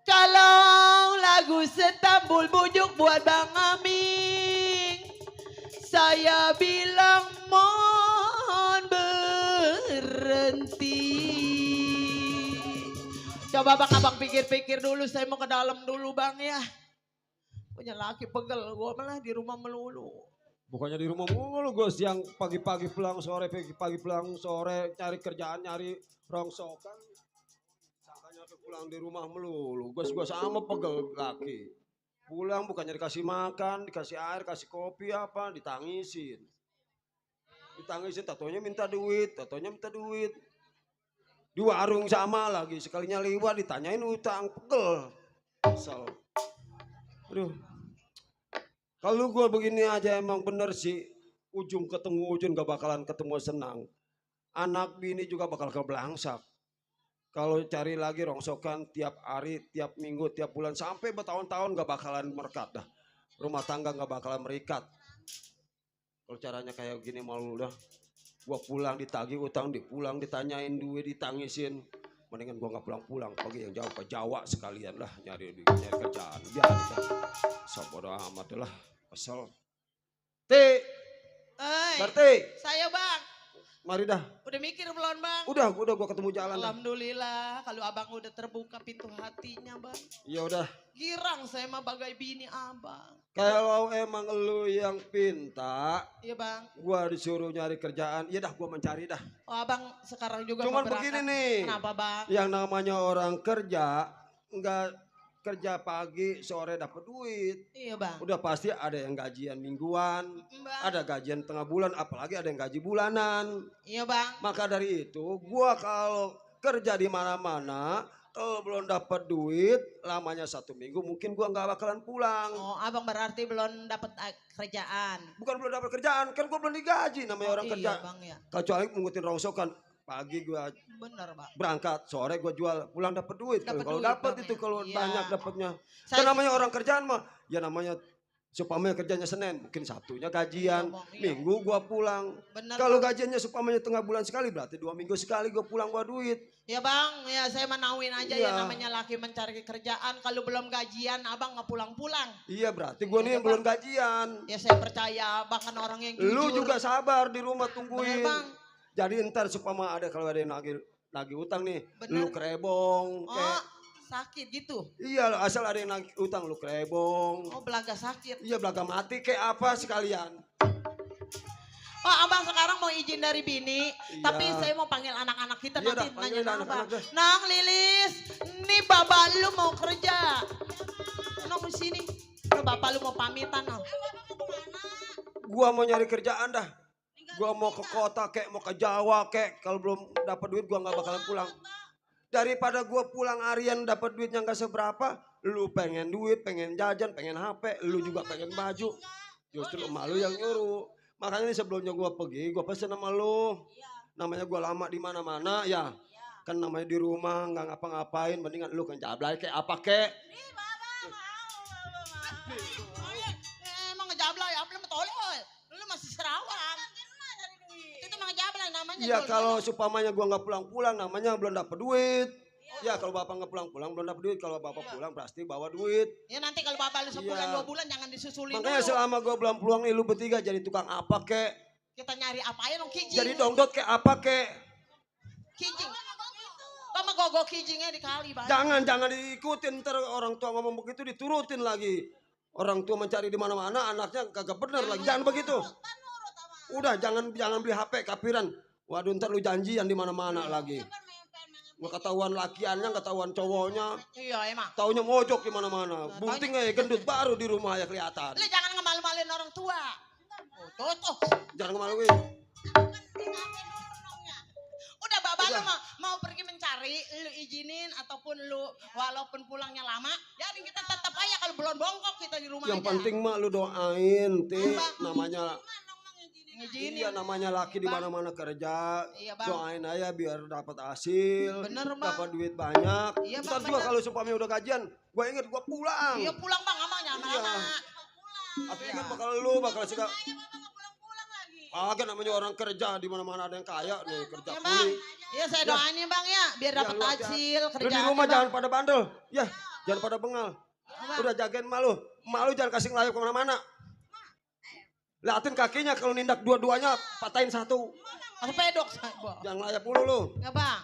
Kalau lagu setambul bujuk buat Bang Aming, saya bilang mohon berhenti. Coba Bang abang pikir-pikir dulu, saya mau ke dalam dulu Bang ya. Punya laki pegel, gua malah di rumah melulu. Bukannya di rumah mulu, gue siang pagi-pagi pulang sore, pagi-pagi pulang sore, cari kerjaan, nyari rongsokan. Sangkanya pulang di rumah melulu, gue sama pegel laki. Pulang bukannya dikasih makan, dikasih air, kasih kopi apa, ditangisin. Ditangisin, tatonya minta duit. Di warung sama lagi, sekalinya lewat ditanyain utang, pegel. Kesel. Aduh. Kalau gue begini aja emang bener sih, ujung ketemu ujung gak bakalan ketemu senang. Anak bini juga bakal kebelangsak. Kalau cari lagi rongsokan tiap hari, tiap minggu, tiap bulan, sampai bertahun-tahun gak bakalan merekat dah. Rumah tangga gak bakalan merikat. Kalau caranya kayak gini malu dah. Gua pulang ditagih utang, pulang ditanyain duit, ditangisin. Mendingan gua gak pulang-pulang, pergi yang jauh ke Jawa sekalian lah nyari kerjaan. Biar dah. Sabodo amat lah. Kesel. Berarti, Saya Bang, mari dah. udah mikir belum Bang? Udah gua ketemu jalan dah. Alhamdulillah, kalau abang udah terbuka pintu hatinya Bang. Ya udah. Girang saya mah bagai bini abang. Kalau emang lu yang pinta, Iya Bang. gua disuruh nyari kerjaan. Ya dah, gua mencari dah. Oh abang sekarang juga Cuman mau berangkat. begini nih. Kenapa Bang? Yang namanya orang kerja, enggak kerja pagi, sore dapat duit. Iya Bang. Udah pasti ada yang gajian mingguan, Bang. ada gajian tengah bulan, apalagi ada yang gaji bulanan. Iya Bang. Maka dari itu, gua kalau kerja di mana-mana, kalau belum dapat duit, lamanya 1 minggu, mungkin gua nggak bakalan pulang. Oh abang berarti belum dapat kerjaan. Bukan belum dapat kerjaan, kan gua belum digaji namanya orang iya kerja. Bang ya. Kecuali mengutin rongsokan, pagi gua Bener Bang. berangkat, sore gua jual, pulang dapat duit. Dapat Kalau duit, dapat Bang, itu ya. kalau Iya. banyak dapatnya. Saya- Kan namanya orang kerjaan mah, ya namanya Supaya kerjanya Senin, mungkin Sabtunya gajian, Iya, Bang, iya. Minggu gua pulang. Bener. Kalau Bang. gajiannya supaya tengah bulan sekali, berarti 2 minggu sekali gua pulang gua duit. Ya bang, ya saya menauin aja Iya. ya namanya laki mencari kerjaan. Kalau belum gajian abang nggak pulang-pulang. Iya berarti gua nih yang belum gajian. Ya saya percaya abang kan orang yang jujur. Lu juga sabar di rumah Bener tungguin. bang. Jadi ntar supaya ada kalau ada yang nagih utang nih, Bener. lu krebong. Oh sakit gitu. Iya asal ada yang nagih utang lu krebong. Oh belaga sakit. Iya belaga mati kayak apa sekalian. Oh abang sekarang mau izin dari bini. Iya. Tapi saya mau panggil anak-anak kita Iya nanti dah, panggilin nanya anak-anak abang. dah. Nang Lilis, nih bapak lu mau kerja. Nong di sini. Nah, bapak lu mau pamitan Nong. Gua mau nyari kerjaan dah. Gua mau ke kota kek, mau ke Jawa kek. Kalau belum dapat duit gua nggak bakalan pulang. Daripada gua pulang harian dapat duitnya nggak seberapa, lu pengen duit, pengen jajan, pengen HP, lu juga pengen baju. Justru emak lu yang nyuruh. Makanya nih sebelumnya gua pergi, gua pesen sama lu. Namanya gua lama di mana-mana ya. Kan namanya di rumah nggak ngapa-ngapain, mendingan lu kan jablay kayak apa kek. Emang ngejablay, apa lu tolol? Lu masih serawang. Itu mah ngejablay namanya. Iya Dul. kalau supamanya gua nggak pulang-pulang namanya belum dapat duit. Ya kalau bapak nggak pulang-pulang belum dapat duit. Kalau bapak pulang pasti bawa duit. Ya nanti kalau bapak lu sebulan Iya. 2 bulan jangan disusulin Makanya dulu. selama gua belum pulang nih lu bertiga jadi tukang apa kek. Kita nyari apa ya dong kijing. Jadi dongdot kayak apa kek. Kijing. Kamu gogo kijingnya di kali Pak. Jangan diikutin ntar orang tua ngomong begitu diturutin lagi. Orang tua mencari di mana-mana anaknya kagak bener lagi. Jangan begitu. Udah jangan beli HP kapiran. Waduh ntar lu janjian di mana-mana lagi. Nggak ketahuan lakiannya, nggak ketahuan cowoknya. Iya emang. Taunya mojok di mana-mana. Bunting aja gendut baru di rumah ya kelihatan. Lu jangan ngemalu-maluin orang tua. Oh, tuh. Jangan ngemaluin. Udah bapak lu Udah. mau pergi mencari, lu izinin ataupun lu walaupun pulangnya lama, jadi kita tetap aja kalau belum bongkok kita di rumah Yang aja. penting mah lu doain, Ti. Apa? Namanya Ngizinin. iya namanya laki di Bang. mana-mana kerja. Iya, Bang. Doain aja biar dapat hasil. Bener, Bang. Dapat duit banyak. Iya, Ntar Bang, juga bener. kalau supaya udah gajian, gua inget gua pulang. Iya pulang bang, amanya lama-lama. Tapi Iya. kan bakal suka. Agak namanya orang kerja di mana-mana ada yang kaya nih kerja Ya bang, kuli. iya saya Ya. doain ya bang ya, biar Ya, dapat lu hati-hati. hasil Lu kerjaan. di rumah jangan pada bandel. Ya, jangan pada bengal. Bang. Udah jagain malu. Malu jangan kasih ngelayap kemana-mana. Liatin kakinya kalau nindak dua-duanya patahin satu. Aku pedok saya bang. Jangan ngelayap mulu lu. Ya bang.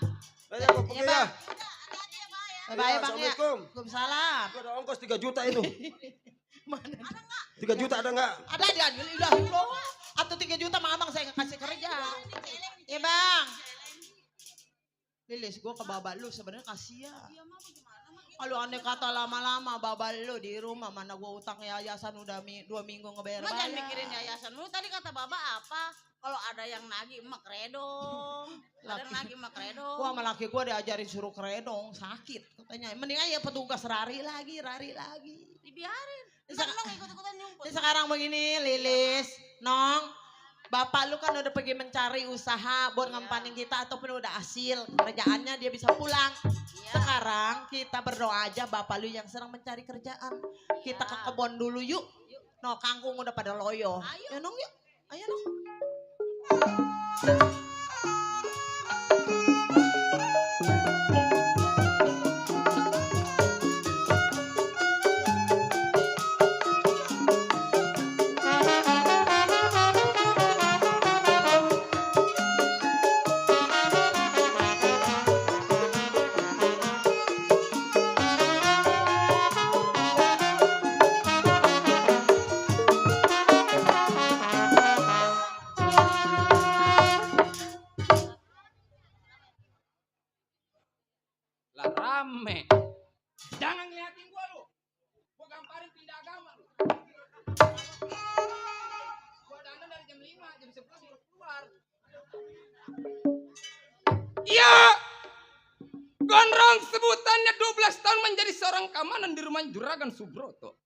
Ayo gua pergi Iya, ya. Bang. Bye bye bang ya. Assalamualaikum. Waalaikumsalam. Gua ada ongkos 3 juta itu. Mana? 3 juta ada nggak? Ada dia, udah. Atau 3 juta mah abang saya kasih kerja. Iya bang. Lilis, gue ke babak lu sebenarnya kasihan. Kalau andai kata lama-lama babak lu di rumah, mana gue utang yayasan udah 2 minggu ngebayar Lu jangan bayar. mikirin yayasan. Lu tadi kata Baba apa? Kalau ada yang nagih emak kredong. Ada yang nagih emak kredong. Gua sama laki gue diajarin suruh kredong, sakit katanya. Mending aja petugas rari lagi. Dibiarin. Bisa- Ntar Nong ikut-ikutan nyumput. Jadi sekarang begini Lilis, Nong, bapak lu kan udah pergi mencari usaha buat ngempanin kita ataupun udah hasil kerjaannya dia bisa pulang. Iya. Sekarang kita berdoa aja bapak lu yang sedang mencari kerjaan. Kita ke kebun dulu yuk. No, kangkung udah pada loyo. Ayo. Ya Nong yuk. Ayo Nong. Lah rame. Jangan ngeliatin gua lu. Gua gamparin pindah agama lu. Gua dandan dari jam 5, jam 11 baru keluar. Iya. Gondrong sebutannya 12 tahun menjadi seorang keamanan di rumah Juragan Subroto.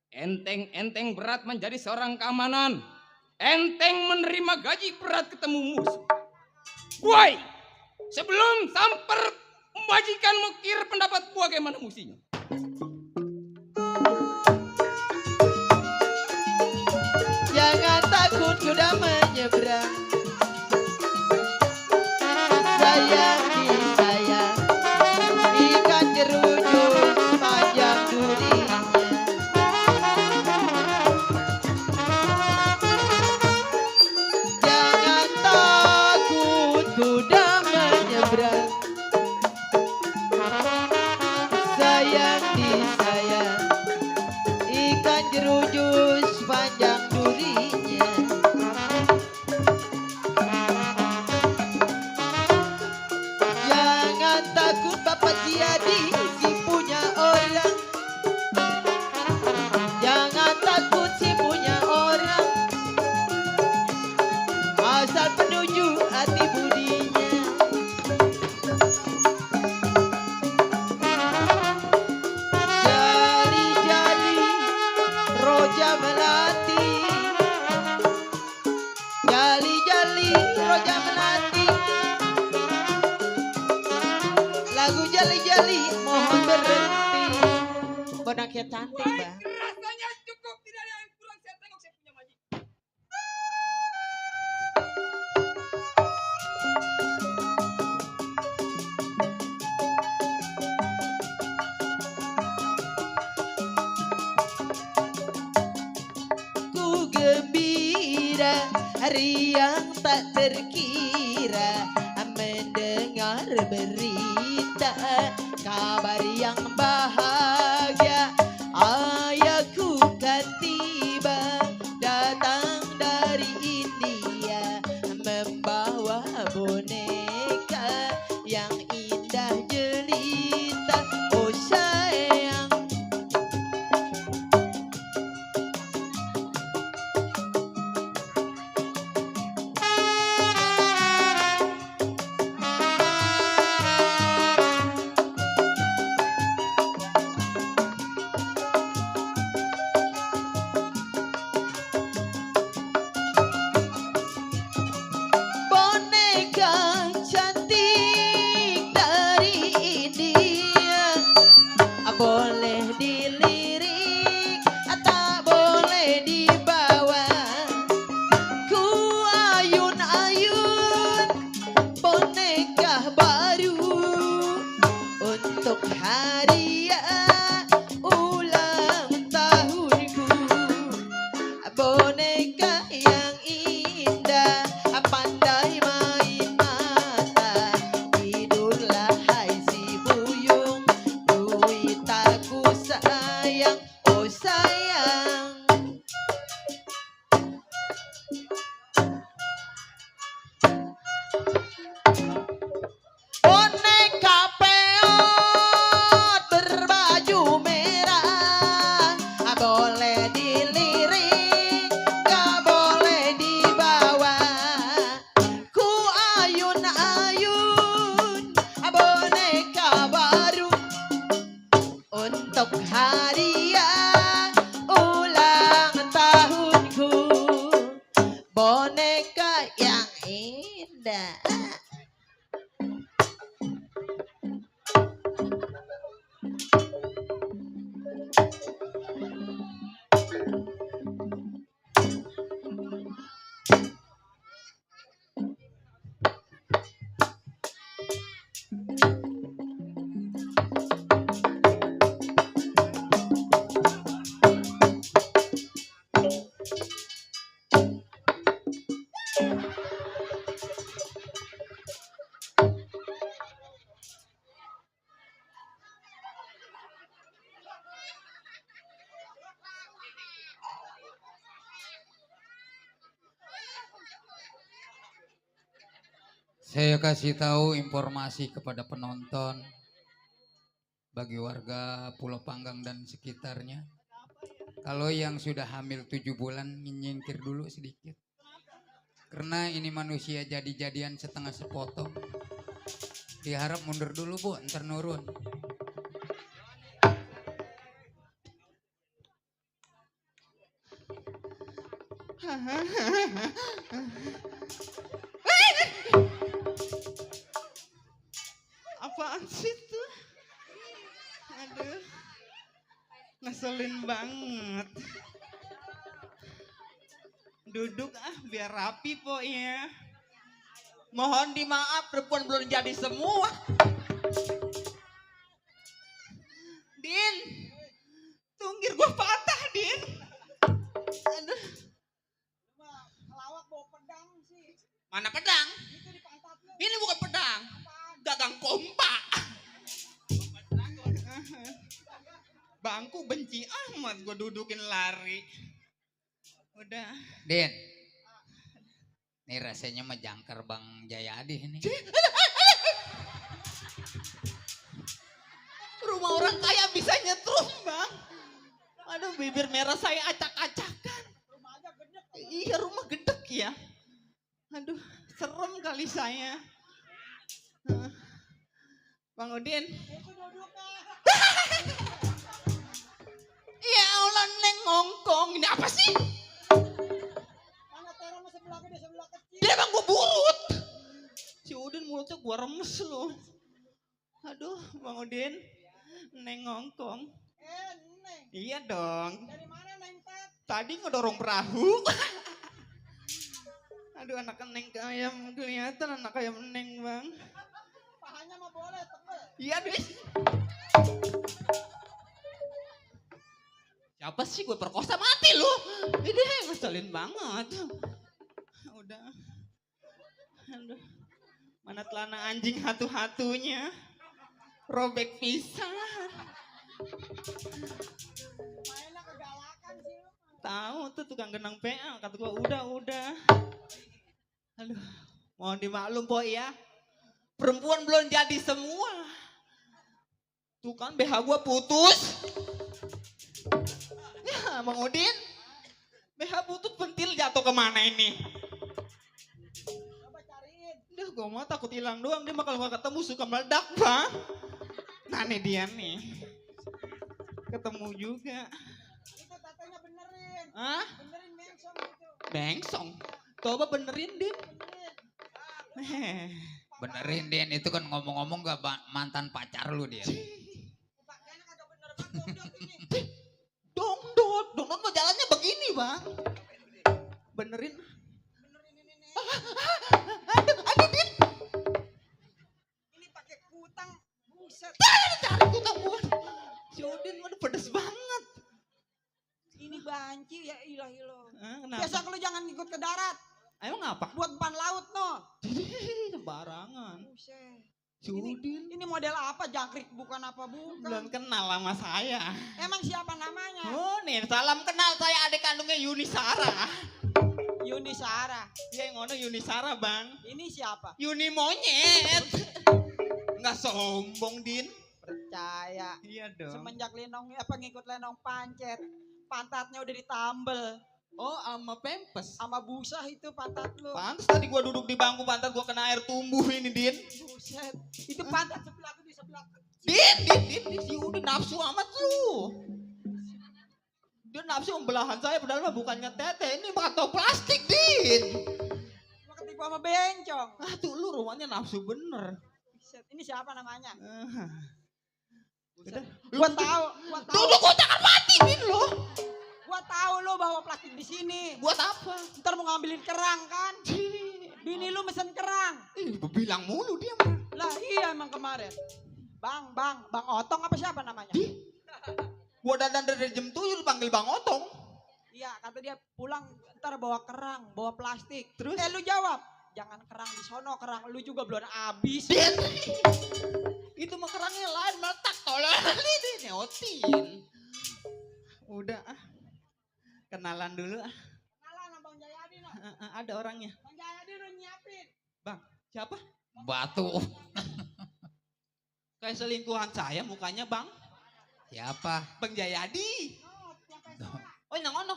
Enteng berat menjadi seorang keamanan. Enteng menerima gaji berat ketemu musuh. Woi, sebelum samper majikan mukir pendapat gua bagaimana musinya. sudah menyeberang. Sayang disayang, ikan jerujuk panjang durinya. Jangan takut sudah menyeberang. Sayang disayang, ikan jerujuk panjang durinya. Jangan takut Bapak Jiadi si punya orang. Jangan takut si punya orang. Asal penuju hati budinya. Jali-jali roja melati. Jali-jali roja melati. Lagu jali-jali mohon berhenti. Bonaknya cantik bang. Rasanya cukup, tidak ada yang kurang. Saya tengok saya punya majikan. Ku gembira hari yang tak terkira mendengar berita kabar yang bahagia. Ayahku kan tiba datang dari India membawa boneka yang indah jelita. Oh sayang, boneka cantik dari India. Boleh dilirik, tak boleh dibawa. Ku ayun-ayun boneka baru untuk hadiah ulang tahunku. Boneka yang indah, pandai main mata. Tidurlah hai si buyung, duit aku sayang, oh sayang. Boneka peot berbaju merah, boleh dilirik, gak boleh dibawa. Ku ayun-ayun boneka baru untuk hadiah ulang tahunku. Boneka yang indah. Saya kasih tahu informasi kepada penonton bagi warga Pulau Panggang dan sekitarnya. Kalau yang sudah hamil 7 bulan nyingkir dulu sedikit. Karena ini manusia jadi-jadian setengah sepotong. Diharap mundur dulu Bu, ntar nurun. Apaan sih tuh? Aduh, ngeselin banget. Duduk biar rapi po ya. Mohon dimaaf perempuan belum jadi semua. Din, tunggir gua patah Din. Aduh, Ngelawak bawa pedang sih. mana pedang? Itu di pantat lu. Ini bukan pedang, gagang kompak. Bangku benci amat gua dudukin lari. Udah. Din. Ini rasanya mah jangkar Bang Jayadi ini. Rumah orang kaya bisa nyetrum bang. Aduh bibir merah saya acak-acakan. Rumah aja gede. Iya rumah gedek ya. Aduh serem kali saya. Bang Udin. Itu duduknya. Ya Allah neng ngongkong. Ini apa sih? Mana terong sebelah gede sebelah kecil. Dia bang gua burut. Si Udin mulutnya gua remes loh. Aduh Bang Udin. Neng ngongkong. Neng. Iya dong. Dari mana neng tet? Tadi ngedorong perahu. Aduh anak neng ayam kelihatan anak ayam neng bang. Pahanya mah boleh tebel. Iya deh. Siapa sih gue perkosa mati lu? Ini ngeselin banget. Udah. Aduh. Mana celana anjing hatu-hatunya. Robek pisan. Mainnya kegalakan sih lu. Tahu tuh tukang genang PA kata gua udah. Aduh, mohon dimaklum po ya. Perempuan belum jadi semua. Tuh kan BH gua putus. Ya, Bang Udin. BH putus pentil jatuh kemana ini? Coba cariin. Udah gua mau takut hilang doang. Dia mah kalau gak ketemu suka meledak bang. Nah nih dia nih. Ketemu juga. Itu tatanya benerin. Hah? Benerin mengsong itu. Bengsong. Coba benerin Din. Benerin. Benerin Din, itu kan ngomong-ngomong gak mantan pacar lu Din. Pakaiannya kagak bener banget dong ini. Dongdot mah jalannya begini bang. Benerin. Benerin ini nih. Aduh Din. Ini pakai kutang. Buset. Cari tukang buat. Si Udin aduh pedes banget. Ini banci ya ilah ilah. Kenapa? Biasa kalau jangan ikut ke darat. Emang apa? Buat depan laut no. Sembarangan. Buset. Si Udin. Ini model apa? Jangkrik bukan apa bukan. Belum kenal sama saya. Emang siapa namanya? Oh nih salam kenal saya adik kandungnya Yuni Sara. Yuni Sara. Dia yang ngono Yuni Sara bang. Ini siapa? Yuni monyet. Nggak sombong Din. Percaya. Iya dong. Semenjak Lenong ngikut Lenong pancet, pantatnya udah ditambel Oh sama pempes. sama busa itu pantat lu. Pantes tadi gua duduk di bangku pantat gua kena air tumbuh ini Din. Buset. Itu pantat sebelah di sebelah. Din, si Udin nafsu amat lu. Dia nafsu membelahan saya padahal mah bukannya tete, ini batu plastik Din. Gua ketipu sama bencong. Ah tuh lu rumahnya nafsu bener. Buset. Ini siapa namanya? Udah. Gua tahu. Dulu gua jangan mati Din lo. Gua tahu lu bawa plastik di sini. Buat apa? Ntar mau ngambilin kerang kan? Bini lu mesen kerang. Bilang mulu dia mah. Lah iya emang kemarin. Bang Otong apa siapa namanya? Gua dandan dari jam 7 panggil Bang Otong. Iya, kata dia pulang ntar bawa kerang, bawa plastik. Terus? Lu jawab, jangan kerang di sono, kerang lu juga belum habis. Din. Itu mah kerangnya lain meletak tolong ini neotin. Udah kenalan dulu Kenalan sama Bang Jayadi no. Ada orangnya. Bang Jayadi udah nyiapin. Bang, siapa? Batu. Kayak selingkuhan saya mukanya bang. Siapa? Bang Jayadi. Oh, yang peso. Oh yang ono.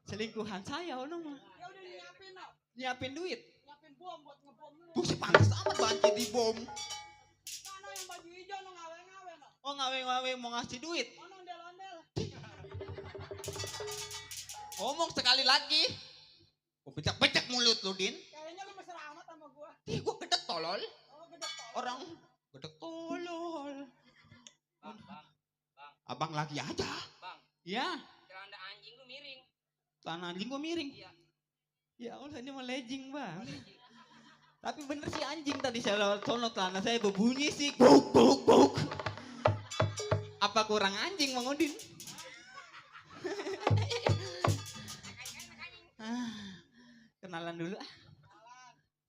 Selingkuhan saya ono mah. Dia udah nyiapin no. Nyiapin duit. Nyiapin bom buat ngebom lu. Buset pantas amat banci di bom. Mana yang baju hijau no ngawe-ngawe no. Oh ngawe-ngawe mau ngasih duit. Mana ondel-ondel. Ngomong sekali lagi. Gua becek-becek mulut lu Din. Kayaknya lu mesra amat sama gua. Gua gedek tolol. Oh, gede tol. Orang gedek tolol. Abang lagi aja. Bang. Ya. Keranda anjing lu miring. Tanah anjing gua miring. Iya. Ya Allah ini mah legging bang. Tapi bener sih anjing tadi saya lewat sono celana saya berbunyi sih. Buk buk buk. Apa kurang anjing Bang Udin? Kenalan dulu ah.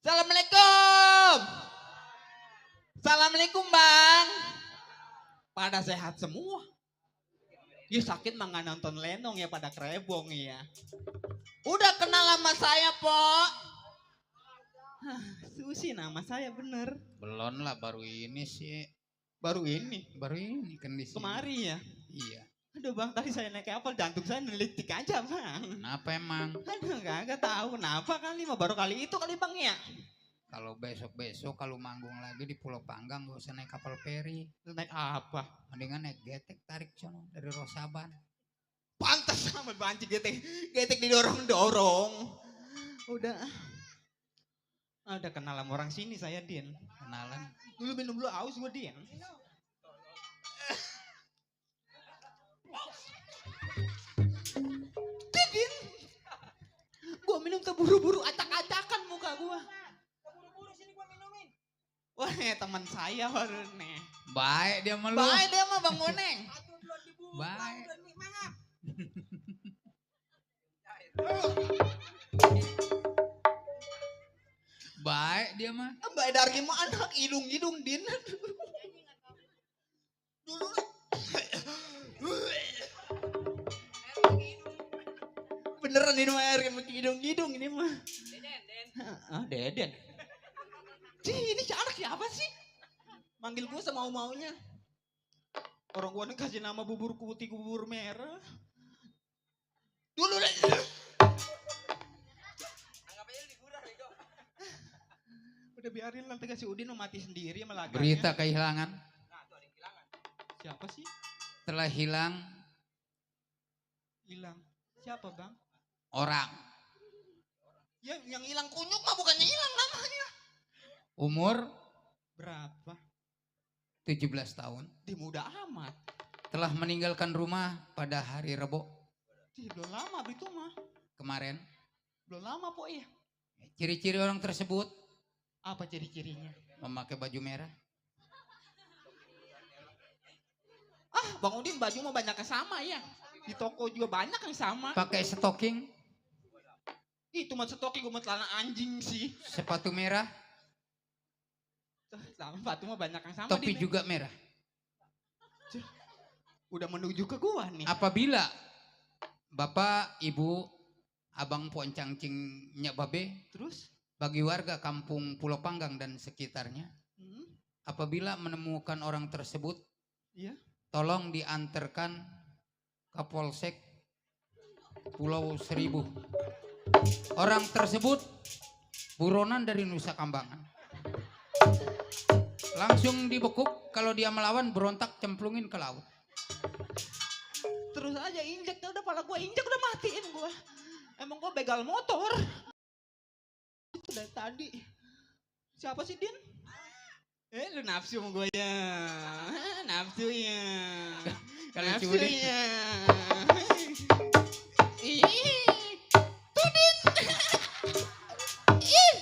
Assalamualaikum. Assalamualaikum bang. Pada sehat semua. Ya sakit mah nggak nonton lenong ya pada krebong ya. Udah kenal sama saya Pok. Susi nama saya bener. Belum lah, baru ini sih. Baru ini. Baru ini kan di sini. Kemari ya. Iya. Aduh bang tadi saya naik kapal jantung saya nelitik aja bang. Kenapa emang? Aduh kagak tahu kenapa kali mah baru kali itu kali bang ya. Kalau besok-besok kalau manggung lagi di Pulau Panggang gak usah naik kapal feri. Terus naik apa? Mendingan naik getek tarik sono dari Rosaban. Pantas sama banci getek. Getek didorong-dorong. Udah. Udah kenal sama orang sini saya Din. Kenalan. Dulu minum dulu aus gue Din. Din. Gue minum terburu-buru acak-acakan muka gue. Keburu-buru sini gua minumin. Wah teman saya baru nih. Baik dia sama lu. Baik dia mah Bang Boneng. Aduh belum dibuka. Baik. Udah nih mangap. Baik dia mah. Mbak Dargi mah anak hidung-hidung Din. Dulu. Beneran ini mah air hidung-hidung ini mah. Ah Deden. Cih ini si anak siapa sih? Manggil gue semau-maunya. Orang gue kasih nama bubur putih bubur merah. Dulu deh. Udah biarin nanti kasih Udin mau mati sendiri sama laganya. Berita kehilangan. Siapa sih? Telah hilang Hilang. Siapa bang? orang. Ya yang hilang kunyuk mah bukannya hilang namanya. Umur Berapa? 17 tahun. Dia muda amat. Telah meninggalkan rumah pada hari Rebo Cih, belum lama itu mah. kemarin. Belum lama po ya. Ciri-ciri orang tersebut Apa ciri-cirinya? memakai baju merah. Ah Bang Udin baju mah banyak yang sama ya. Di toko juga banyak yang sama. Pakai stocking, Itu mah setoki gue mau celana anjing sih. sepatu merah, Sama sepatu mah banyak yang sama. topi Din. juga merah. Udah menuju ke gua nih. Apabila Bapak, Ibu, Abang Puan Cangcingnya Babe, Terus? bagi warga kampung Pulau Panggang dan sekitarnya, Hmm? apabila menemukan orang tersebut, Iya. tolong diantarkan ke Polsek Pulau Seribu. Orang tersebut buronan dari Nusa Kambangan. Langsung dibekuk, kalau dia melawan berontak cemplungin ke laut. Terus aja injek udah pala gua injek udah matiin gua. Emang gua begal motor. Itu dari tadi. Siapa sih Din? Lu nafsu sama gua ya. Nafsu ya. Kalau Nafsu Cudi. ya. Ih, Cudin. Ih,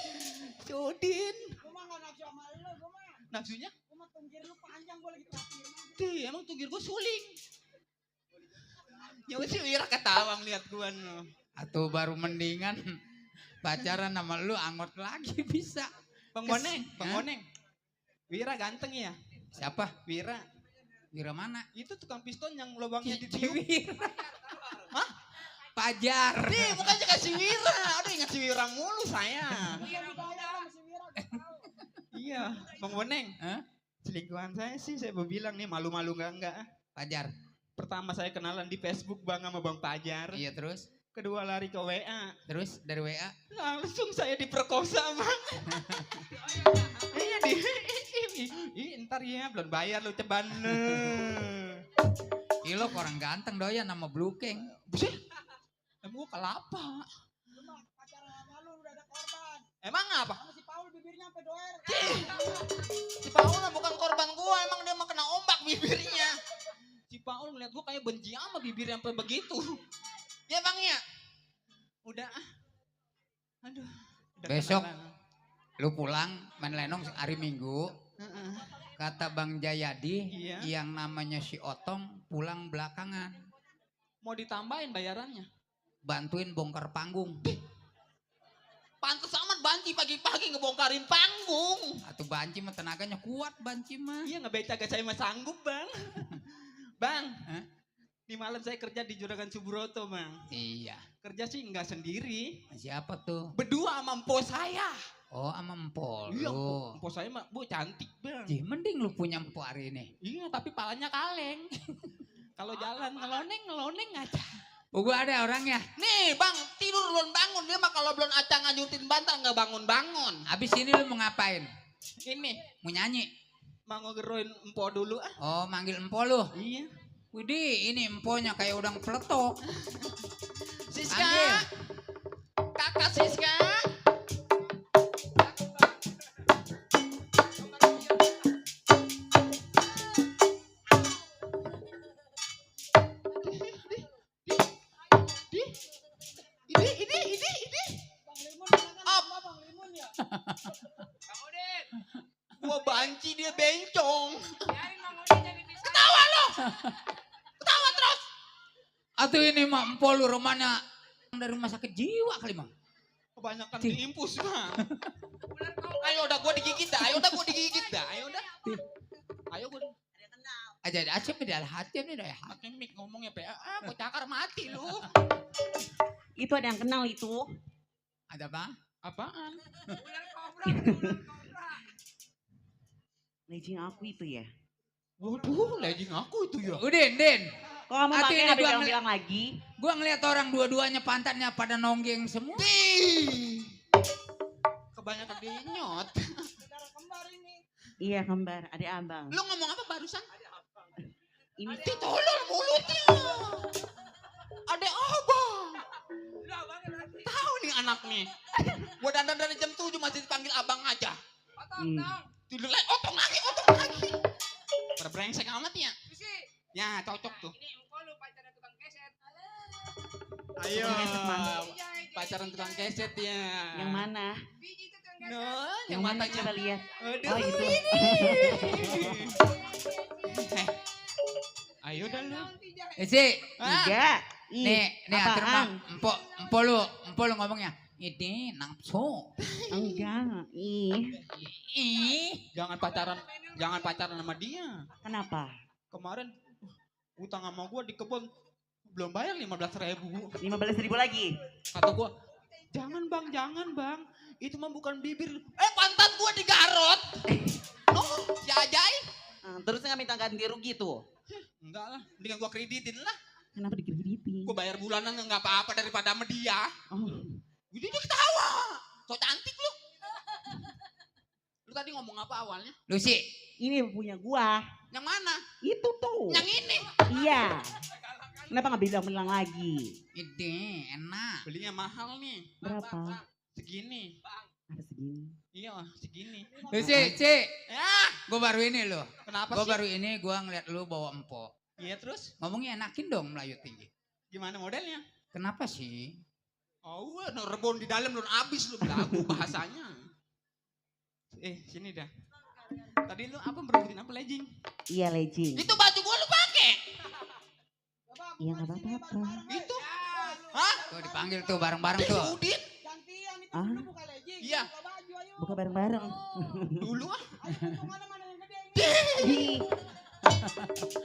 Cudin. Gua mah nggak nafsu sama lu, gua mah. Nafsunya? Gua mah tunggir lu panjang, gua lagi perhatiin. Tuh, emang tunggir gua suling. Ya sih Wira ketawa ngeliat gua no. Atau baru mendingan pacaran sama lu angot lagi bisa. Bang Kes- Boneng, Bang Hah? Boneng. Wira ganteng ya? Siapa? Wira. Wira mana? Itu tukang piston yang lubangnya ditiup. Wira. Hah? Pajar. Nih, bukannya kasih Wira. Aduh ingat si Wira mulu saya. Gua dibayar sama si Wira, gua tahu. Iya, Bang Boneng. Hah? Selingkuhan saya sih saya mau bilang nih malu-malu enggak. Pajar. Pertama saya kenalan di Facebook Bang sama Bang Pajar. Iya terus? Kedua lari ke WA. Terus dari WA? Langsung saya diperkosa Bang. Iya di. Ih, ntar ya belum bayar lu ceban. Ilo orang ganteng doyan nama Blue King. Buset. Emang gua kelapa. Lu mah pacaran sama lu udah ada korban. Emang apa? Sama si Paul bibirnya sampai doer. Si Paul mah bukan korban gua, emang dia mah kena ombak bibirnya. Si Paul ngeliat gua kayak benci sama bibir sampai begitu. Ya Bang ya. Udah ah. Aduh. udah Besok. kenalan. Lu pulang main lenong hari Minggu. Heeh. Kata Bang Jayadi Iya. yang namanya si Otong pulang belakangan. Mau ditambahin bayarannya. Bantuin bongkar panggung. Pantes amat Banci pagi-pagi ngebongkarin panggung. Atau Banci mah tenaganya kuat Banci mah. Iya ngebeca gak saya mah sanggup bang. Bang. Hah? Di malam saya kerja di Juragan Subroto bang. Iya. Kerja sih nggak sendiri. Siapa tuh? Berdua sama empo saya. Oh sama empol Iya lu. empo saya mah bu cantik bang. Jih, mending lu punya empok hari ini. Iya tapi palanya kaleng. Kalau jalan ngeloneng aja. Oh gua ada orangnya. Nih bang tidur belum bangun. Dia mah kalau belum acang nganyutin bantal nggak bangun-bangun. Abis ini lu mau ngapain? Ini Mau nyanyi? mau ngegeruin empo dulu ah. Oh manggil empol lu. Iya. Widih ini emponya kayak udang peletok. Siska. Panggil. Kakak Siska. Ini. Up. Gua banci dia bencong. Ketawa lo. Ketawa terus. Atau ini mah empol lu rumahnya dari rumah sakit jiwa kali mah. Kebanyakan diimpus mah. Ayo udah gua digigit dah. Ayo udah. Ayo gua. Aja ada acem di hati ini dah ya. Pakai mic ngomongnya PA. Gua cakar mati lu. Itu ada yang kenal itu. Ada apa? Apaan? Legend aku itu ya. Waduh, legend aku itu ya. Udin, Din. Kok kamu Atu pakai ini nggak gua bilang-bilang lagi? Gua ngeliat orang dua-duanya pantatnya pada nonggeng semua. Kebanyakan dinyot. Iya kembar, adik abang. Lu ngomong apa barusan? Ini Ditolol mulutnya. Ada abang. Tahu nih anak nih. Gua dandan dari jam 7 masih dipanggil abang aja. Tidur lagi, otong lagi. Berbrengsek amat ya. Ya, cocok tuh. Ayo. Pacaran tukang keset ya. yang mana? No, Yang mana matanya. coba lihat. Aduh, Oh itu. Ayo dah lu. Si, Ah, Iya. Ih, nih atur mah. apaan? Empol lu ngomongnya. Ini nafsu. Enggak. Ih, jangan pacaran sama dia. kenapa? Kemarin utang sama gua di kebun belum bayar 15.000. 15.000 lagi. Kata gua, jangan bang. Itu mah bukan bibir. Pantat gua digarot. No, si Ajay. Terus nggak minta ganti rugi tuh? Enggak lah, mendingan gua kreditin lah. Kenapa dikreditin? Gua bayar bulanan nggak apa-apa daripada sama dia. Oh, Dia ketawa. So cantik lu. Lu tadi ngomong apa awalnya? Lu si, ini punya gua. Yang mana? Itu tuh. Yang ini. Iya. Kenapa nggak bilang-bilang lagi? ini enak. Belinya mahal nih. Berapa? Segini. Ada segini. Iya, segini. Lu si, Ya, gua baru ini loh. kenapa Gua sih? baru ini gua ngeliat lu bawa empok. Iya terus? Ngomongnya enakin dong Melayu tinggi. Gimana modelnya? Kenapa sih? Oh, rebon di dalam belum habis lu belagu bahasanya. Sini dah. Tadi lu apa berebutin apa legging? Iya legend. Itu baju gua lu pakai. Iya nggak apa-apa. Itu. Hah? Tuh dipanggil tuh bareng-bareng tuh. Udin? Gantian itu Ah. dulu buka legging. Iya. Buka baju ayo. Buka bareng-bareng. Dulu ah. Ayo hitungannya mana yang gede ini. Ih.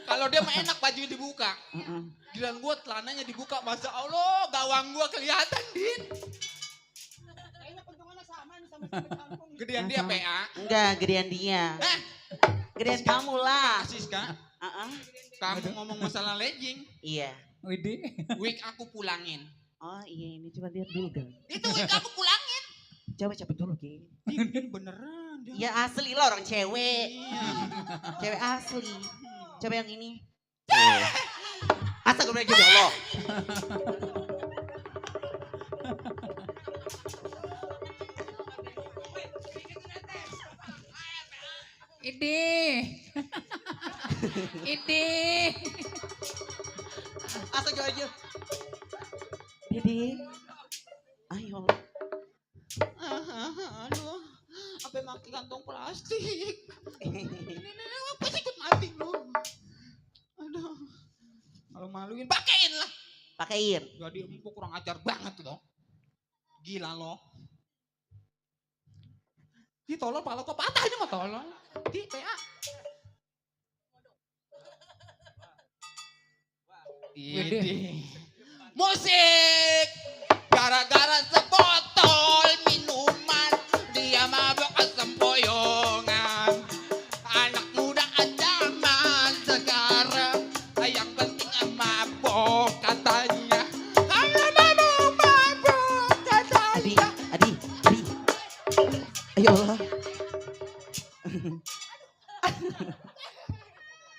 Kalau dia mah enak bajunya dibuka. Heeh. Giliran gua celananya dibuka, Masya Allah, gawang gua kelihatan, Din. Kayaknya hitungannya sama nih sama kampung. Gedean dia Sama. PA. Enggak, gedean dia. Eh, Gedean kamu lah. Siska, Heeh. kamu ngomong masalah legging, Iya. Widih. wig aku pulangin. Oh iya ini coba lihat dulu kan. Itu wig aku pulangin. Coba cepet dulu Ki. Ini beneran. Dia. Ya asli lah orang cewek. Iya. Cewek asli. Coba yang ini. Astagfirullah ya Allah. Ini. Astagfirullah. Dede. Ayo. Apa maki kantong plastik. Ini apa sih ikut mati lu. Aduh. Kalau maluin pakein lah. Pakein. Jadi empuk kurang ajar banget loh. Gila loh. Di tolol pala kok patah ini mah tolol. Di PA. Ini. Musik. Gara-gara sebotol minuman dia mabok sempoyongan. Anak muda zaman sekarang yang penting mabok katanya. Kalau mabok katanya. Adi. Ayo Allah.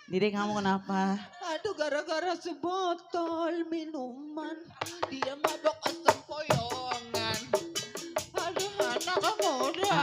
Dede kamu kenapa? Aduh gara-gara sebotol minuman dia mabok sempoyongan. Aduh anak muda